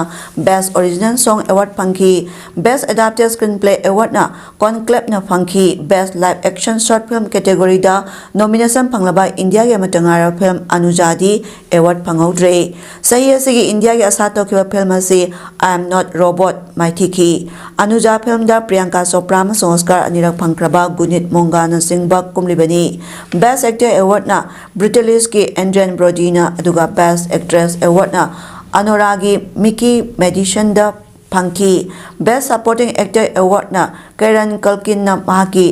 Best Original Song Award ꯐꯪꯈꯤ, Best Adapted Screenplay Awardꯅ ꯀꯣꯟꯀ꯭ꯂꯦꯕꯅ ꯐꯪꯈꯤ, Best Live Action Short Film categoryꯗ ꯅꯣꯃꯤꯅꯦꯁꯟ ꯐꯪꯂꯕ ꯏꯟꯗꯤꯌꯥꯒꯤ ꯑꯃꯠꯇ ꯉꯥꯏꯔꯕ ꯐꯤꯜꯝ ꯑꯅꯨꯖꯥꯗꯤ ꯑꯦꯋꯥꯔꯗ ꯐꯪꯍꯧꯗ꯭ꯔꯦ꯫ ꯆꯍꯤ ꯑꯁꯤꯒꯤ ꯏꯟꯗꯤꯌꯥꯒꯤ ꯑꯁꯥ ꯇꯧꯈꯤꯕ ꯐꯤꯜꯝ ꯑꯁꯤ I Am Not Robot ꯃꯥꯏꯊꯤꯈꯤ꯫ Anuja ꯐꯤꯜꯝꯗ Priyanka Chopra ꯑꯃꯁꯨꯡ ꯑꯣꯁꯀꯥꯔ ꯑꯅꯤꯔꯛ ꯐꯪꯈ꯭ꯔꯕ ꯒꯨꯅꯤꯠ ꯃꯣꯡꯒꯥꯅꯆꯤꯡꯕ ꯀꯨꯝꯂꯤꯕꯅꯤ꯫ Best Actor Awardꯅ ꯕ꯭ꯔꯤꯇꯤꯂꯤꯁꯀꯤ ꯑꯦꯟꯗ꯭ꯔꯤꯌꯟ ꯕ꯭ꯔꯣꯗꯤꯅ, ꯑꯗꯨꯒ Best Actress Awardꯅ ꯑꯅꯣꯔꯥꯒꯤ ꯃꯤꯀꯤ ꯃꯦꯗꯤꯁꯟꯗ ꯐꯪꯈꯤ꯫ Best Supporting Actor Awardꯅ ꯀꯦꯔꯟ ꯀꯜꯀꯤꯟꯅ ꯃꯍꯥꯛꯀꯤ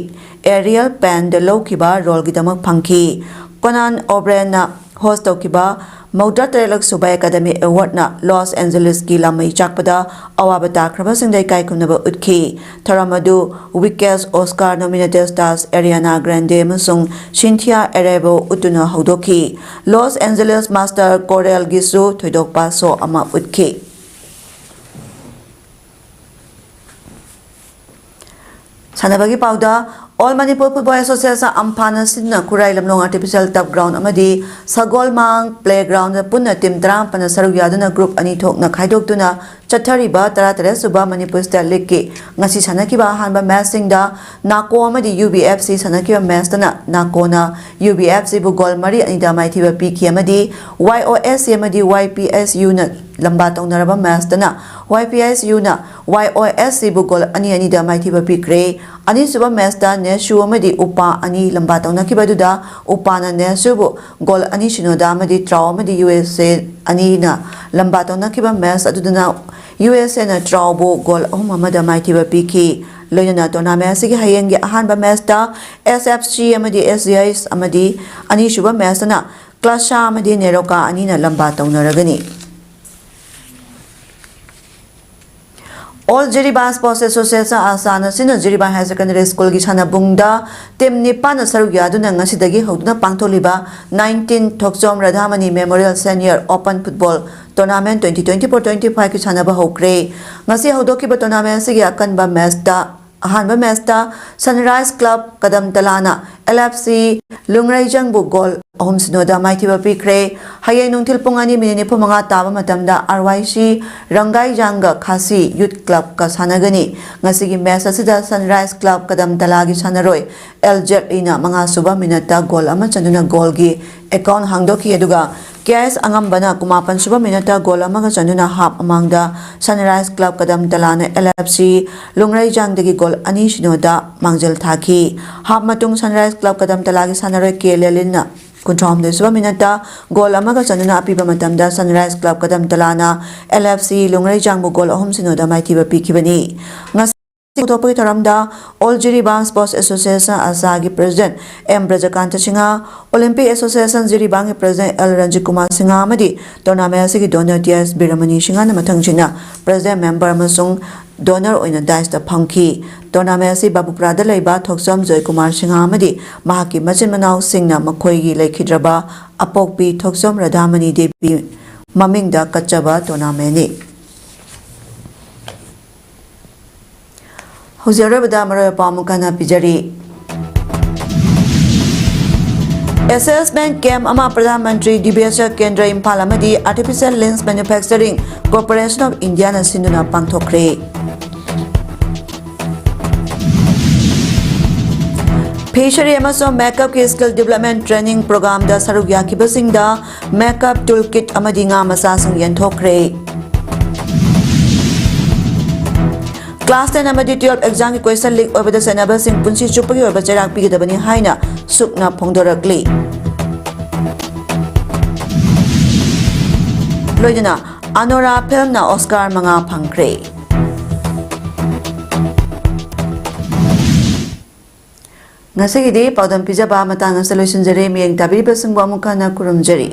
Ariel Panꯗ ꯂꯧꯈꯤꯕ roleꯒꯤꯗꯃꯛ ꯐꯪꯈꯤ꯫ ꯀꯣꯅꯥꯟ ꯑꯣꯕ꯭ꯔꯦꯟꯅ host ꯇꯧꯈꯤꯕ ꯃꯧꯗ꯭ꯔꯥ ꯇꯔꯦꯠꯂꯛ ꯁꯨꯕ Academy Awardꯅ ꯂꯣꯁ ꯑꯦꯟꯖꯦꯂꯤꯁꯀꯤ ꯂꯥꯃꯩ ꯆꯥꯛꯄꯗ ꯑꯋꯥꯕ ꯇꯥꯈ꯭ꯔꯕꯁꯤꯡꯗ ꯏꯀꯥꯏ ꯈꯨꯝꯅꯕ ꯎꯠꯈꯤ꯫ ꯊꯧꯔꯝ ꯑꯗꯨ weekend Oscar nominated stars Ariana Grande ꯑꯃꯁꯨꯡ Cynthia Erivo ꯎꯠꯇꯨꯅ ꯍꯧꯗꯣꯛꯈꯤ꯫ ꯂꯣꯁ ꯑꯦꯟꯖꯦꯂꯤꯁ ꯃꯥꯁꯇꯔ ꯀꯣꯔꯦꯜꯒꯤꯁꯨ ꯊꯣꯏꯗꯣꯛꯄ show ꯑꯃ ꯎꯠꯈꯤ꯫ ꯁꯥꯟꯅꯕꯒꯤ ꯄꯥꯎꯗ, All Manipur Football Association, ꯑꯝꯐꯥꯅ ꯁꯤꯟꯗꯨꯅ ꯈꯨꯔꯥꯏ ꯂꯝꯂꯣꯡ Artificial Turf Ground ꯑꯃꯗꯤ ꯁꯒꯣꯜꯃꯥꯡ Playgroundꯗ ꯄꯨꯟꯅ team ꯇꯔꯥꯃꯥꯄꯟꯅ ꯁꯔꯨꯛ ꯌꯥꯗꯨꯅ group ꯑꯅꯤ ꯊꯣꯛꯅ ꯈꯥꯏꯗꯣꯛꯇꯨꯅ ꯆꯠꯊꯔꯤꯕ ꯇꯔꯥꯇꯔꯦꯠ ꯁꯨꯕ ꯃꯅꯤꯄꯨꯔ State Leagueꯀꯤ ꯉꯁꯤ ꯁꯥꯟꯅꯈꯤꯕ ꯑꯍꯥꯟꯕ matchꯁꯤꯡꯗ ꯅꯥꯀꯣ ꯑꯃꯗꯤ UBFC ꯁꯥꯟꯅꯈꯤꯕ matchꯇꯅ ꯅꯥꯀꯣꯅ UBFCꯕꯨ goal ꯃꯔꯤ ꯑꯅꯤꯗ ꯃꯥꯏꯊꯤꯕ ꯄꯤꯈꯤ ꯑꯃꯗꯤ YOSC ꯑꯃꯗꯤ YPSUꯅ ꯂꯝꯕꯥ ꯇꯧꯅꯔꯕ matchꯇꯅ YPSUꯅ YOSCꯕꯨ goal ꯑꯅꯤ ꯑꯅꯤꯗ ꯃꯥꯏꯊꯤꯕ ꯄꯤꯈ꯭ꯔꯦ꯫ ꯑꯅꯤꯁꯨꯕ matchꯇ ꯅꯦꯁꯨ ꯑꯃꯗꯤ ꯎꯄꯥ ꯑꯅꯤ ꯂꯝꯕꯥ ꯇꯧꯅꯈꯤꯕꯗꯨꯗ ꯎꯄꯥꯅ ꯅꯦꯁꯨꯕꯨ goal ꯑꯅꯤ ꯁꯤꯅꯣꯗ ꯑꯃꯗꯤ ꯇ꯭ꯔꯥꯎ ꯑꯃꯗꯤ USA ꯑꯅꯤꯅ ꯂꯝꯕꯥ ꯇꯧꯅꯈꯤꯕ match ꯑꯗꯨꯗꯅ USAꯅ ꯇ꯭ꯔꯥꯎꯕꯨ goal ꯑꯍꯨꯝ ꯑꯃꯗ ꯃꯥꯏꯊꯤꯕ ꯄꯤꯈꯤ꯫ ꯂꯣꯏꯅꯅ tournament ꯑꯁꯤꯒꯤ ꯍꯌꯦꯡꯒꯤ ꯑꯍꯥꯟꯕ matchꯇ SFC ꯑꯃꯗꯤ SGS ꯑꯃꯗꯤ ꯑꯅꯤꯁꯨꯕ matchꯇꯅ ꯀ꯭ꯂꯥꯁꯥ ꯑꯃꯗꯤ ꯅꯦꯔꯣꯀꯥ ꯑꯅꯤꯅ ꯂꯝꯕꯥ ꯇꯧꯅꯔꯒꯅꯤ꯫ All Jiribam Sports Association, ꯑꯁꯥꯅ ꯁꯤꯟꯅ Jiribam Higher Secondary Schoolꯒꯤ ꯁꯥꯟꯅꯕꯨꯡꯗ team ꯅꯤꯄꯥꯟꯅ ꯁꯔꯨꯛ ꯌꯥꯗꯨꯅ ꯉꯁꯤꯗꯒꯤ ꯍꯧꯗꯨꯅ ꯄꯥꯡꯊꯣꯛꯂꯤꯕ nineteen ꯊꯣꯛꯆꯣꯝ ꯔꯥꯙꯥꯃꯅꯤ Memorial Senior Open Football Tournament twenty twenty-four twenty-fiveꯀꯤ ꯁꯥꯟꯅꯕ ꯍꯧꯈ꯭ꯔꯦ꯫ ꯉꯁꯤ ꯍꯧꯗꯣꯛꯈꯤꯕ tournament ꯑꯁꯤꯒꯤ ꯑꯀꯟꯕ matchꯇ, ꯑꯍꯥꯟꯕ matchꯇ Sunrise Club ꯀꯗꯝꯇꯂꯥꯅ LFC ꯂꯨꯡꯔꯩꯖꯪꯕꯨ goal ꯑꯍꯨꯝ ꯁꯤꯅꯣꯗ ꯃꯥꯏꯊꯤꯕ ꯄꯤꯈ꯭ꯔꯦ꯫ ꯍꯌꯦꯡ ꯅꯨꯡꯊꯤꯜ ꯄꯨꯡ ꯑꯅꯤ minute ꯅꯤꯐꯨ ꯃꯉꯥ ꯇꯥꯕ ꯃꯇꯝꯗ RYC ꯔꯪꯒꯥꯏꯖꯥꯡꯒ ꯈꯥꯁꯤ Youth Clubꯀ ꯁꯥꯟꯅꯒꯅꯤ꯫ ꯉꯁꯤꯒꯤ match ꯑꯁꯤꯗ Sunrise Club ꯀꯗꯝꯇꯂꯥꯒꯤ ꯁꯥꯟꯅꯔꯣꯏ ꯑꯦꯜ ꯖꯦꯠꯂꯤꯅ ꯃꯉꯥꯁꯨꯕ minuteꯇ goal ꯑꯃ ꯆꯟꯗꯨꯅ goalꯒꯤ account ꯍꯥꯡꯗꯣꯛꯈꯤ, ꯑꯗꯨꯒ ꯀꯦ ꯑꯦꯁ ꯑꯉꯝꯕꯅ ꯀꯨꯟꯃꯥꯄꯟꯁꯨꯕ minuteꯇ goal ꯑꯃꯒ ꯆꯟꯗꯨꯅ half ꯃꯃꯥꯡꯗ Sunrise Club ꯀꯗꯝꯇꯂꯥꯅ LFC ꯂꯨꯡꯔꯩꯖꯥꯡꯗꯒꯤ goal ꯑꯅꯤ ꯁꯤꯅꯣꯗ ꯃꯥꯡꯖꯤꯜ ꯊꯥꯈꯤ꯫ Half ꯃꯇꯨꯡ Sunrise Club ꯀꯗꯝꯇꯂꯥꯒꯤ ꯁꯥꯟꯅꯔꯣꯏ ꯀꯦ ꯂꯦꯂꯤꯟꯅ ꯀꯨꯟꯊ꯭ꯔꯥꯍꯨꯝꯗꯣꯏ ꯁꯨꯕ ꯃꯤꯅꯠꯇ ꯒꯣꯜ ꯑꯃꯒ ꯆꯟꯗꯨꯅ ꯑꯄꯤꯕ ꯃꯇꯝꯗ ꯁꯟꯔꯥꯏꯖ ꯀ꯭ꯂꯕ ꯀꯗꯝꯇꯂꯥꯅ ꯑꯦꯜ ꯑꯦꯐ ꯁꯤ ꯂꯨꯡꯒꯔꯩꯖꯥꯡꯕꯨ ꯒꯣꯜ ꯑꯍꯨꯝ ꯁꯤꯅꯣꯗ ꯃꯥꯏꯊꯤꯕ ꯄꯤꯈꯤꯕꯅꯤ꯫ ꯉꯁꯤ ꯄꯨꯊꯣꯛꯄꯒꯤ ꯊꯧꯔꯝꯗ ꯑꯣꯜ ꯖꯤꯔꯤꯕꯥꯝ ꯁ꯭ꯄꯣꯔꯠꯁ ꯑꯦꯁꯣꯁꯤꯌꯦꯁꯟ ꯑꯁꯥꯒꯤ president M Brajakanta Singh, Olympic association ꯖꯤꯔꯤꯕꯥꯝꯒꯤ ꯄ꯭ꯔꯦꯁꯤꯗꯦꯟꯠ ꯑꯦꯜ ꯔꯟꯖꯤꯠ ꯀꯨꯃꯥꯔ ꯁꯤꯡꯍ ꯑꯃꯗꯤ ꯇꯣꯔꯅꯥꯃꯦꯟꯠ ꯑꯁꯤꯒꯤ ꯗꯣꯅꯔ ꯇꯤ ꯑꯦꯁ ꯕꯤꯔꯃꯅꯤ ꯁꯤꯡꯍꯅ ꯃꯊꯪꯁꯤꯠꯅ ꯄ꯭ꯔꯦꯁꯤꯗꯦꯟꯠ, ꯃꯦꯝꯕꯔ ꯑꯃꯁꯨꯡ ꯗꯣꯅꯔ ꯑꯣꯏꯅ ꯗꯥꯏꯁꯇ ꯐꯝꯈꯤ꯫ ꯇꯣꯔꯅꯥꯃꯦꯟꯠ ꯑꯁꯤ ꯕꯥꯕꯨꯄ꯭ꯔꯥꯗ ꯂꯩꯕ ꯊꯣꯛꯆꯣꯝ ꯖꯣꯏꯀꯨꯃꯥꯔ ꯁꯤꯡꯍ ꯑꯃꯗꯤ ꯃꯍꯥꯛꯀꯤ ꯃꯆꯤꯟ ꯃꯅꯥꯎꯁꯤꯡꯅ ꯃꯈꯣꯏꯒꯤ ꯂꯩꯈꯤꯗ꯭ꯔꯕ ꯑꯄꯣꯛꯄꯤ ꯊꯣꯛꯆꯣꯝ ꯔꯥꯙꯥꯃꯅꯤ ꯗꯦꯕꯤ ꯃꯃꯤꯡꯗ ꯀꯠꯆꯕ ꯇꯣꯔꯅꯥꯃꯦꯟꯠꯅꯤ꯫ ꯍꯧꯖꯤꯛ ꯑꯔꯣꯏꯕꯗ ꯃꯔꯨꯑꯣꯏꯕ ꯄꯥꯎ ꯑꯃꯨꯛ ꯍꯟꯅ ꯄꯤꯖꯔꯤ꯫ ꯑꯦꯁꯦꯁꯃꯦꯟꯠ ꯀꯦꯝꯞ ꯑꯃ ꯄ꯭ꯔꯙꯥꯟ ꯃꯟꯇ꯭ꯔꯤ ꯗꯤꯕꯦꯁ ꯀꯦꯟꯗ꯭ꯔ ꯏꯝꯐꯥꯜ ꯑꯃꯗꯤ ꯑꯥꯔꯇꯤꯐꯤꯁꯤꯌꯦꯜ ꯂꯤꯝꯁ ꯃꯦꯅꯨꯐꯦꯛꯆꯔꯤꯡ ꯀꯣꯔꯄꯣꯔꯦꯁꯟ ꯑꯣꯐ ꯏꯟꯗꯤꯌꯥꯅ ꯁꯤꯟꯗꯨꯅ ꯄꯥꯡꯊꯣꯛꯈ꯭ꯔꯦ꯫ ꯐꯤꯁꯔꯤ ꯑꯃꯁꯨꯡ ꯃꯦꯀꯞꯀꯤ ꯁ꯭ꯀꯤꯜ ꯗꯤꯕꯦꯂꯞꯃꯦꯟꯠ ꯇ꯭ꯔꯦꯅꯤꯡ ꯄ꯭ꯔꯣꯒ꯭ꯔꯥꯝꯗ ꯁꯔꯨꯛ ꯌꯥꯈꯤꯕꯁꯤꯡꯗ ꯃꯦꯀꯞ ꯇꯨꯜ ꯀꯤꯠ ꯑꯃꯗꯤ ꯉꯥ ꯃꯆꯥꯁꯤꯡ ꯌꯦꯟꯊꯣꯛꯈ꯭ꯔꯦ꯫ ꯀ꯭ꯂꯥꯁ ꯇꯦꯟ ꯑꯃꯗꯤ ꯇꯨꯌꯦꯜꯐ ꯑꯦꯛꯖꯥꯝꯒꯤ ꯀꯣꯏꯁꯟ ꯂꯤꯛ ꯑꯣꯏꯕꯗ ꯆꯩꯅꯕꯁꯤꯡ ꯄꯨꯟꯁꯤ ꯆꯨꯞꯄꯒꯤ ꯑꯣꯏꯕ ꯆꯩꯔꯥꯛ ꯄꯤꯒꯗꯕꯅꯤ ꯍꯥꯏꯅ ꯁꯨꯛꯅ ꯐꯣꯡꯗꯣꯔꯛꯂꯤ꯫ ꯂꯣꯏꯅꯅ ꯑꯅꯣꯔꯥ ꯐꯤꯜꯝꯅ ꯑꯣꯁꯀꯥꯔ ꯃꯉꯥ ꯐꯪꯈ꯭ꯔꯦ꯫ ꯉꯁꯤꯒꯤꯗꯤ ꯄꯥꯎꯗꯝ ꯄꯤꯖꯕ ꯃꯇꯥꯡ ꯑꯁꯤꯗ ꯂꯣꯏꯁꯤꯟꯖꯔꯦ꯫ ꯃꯤꯠꯌꯦꯡ ꯇꯥꯕꯤꯔꯤꯕꯁꯤꯡꯕꯨ ꯑꯃꯨꯛ ꯍꯟꯅ ꯈꯨꯔꯨꯝꯖꯔꯤ꯫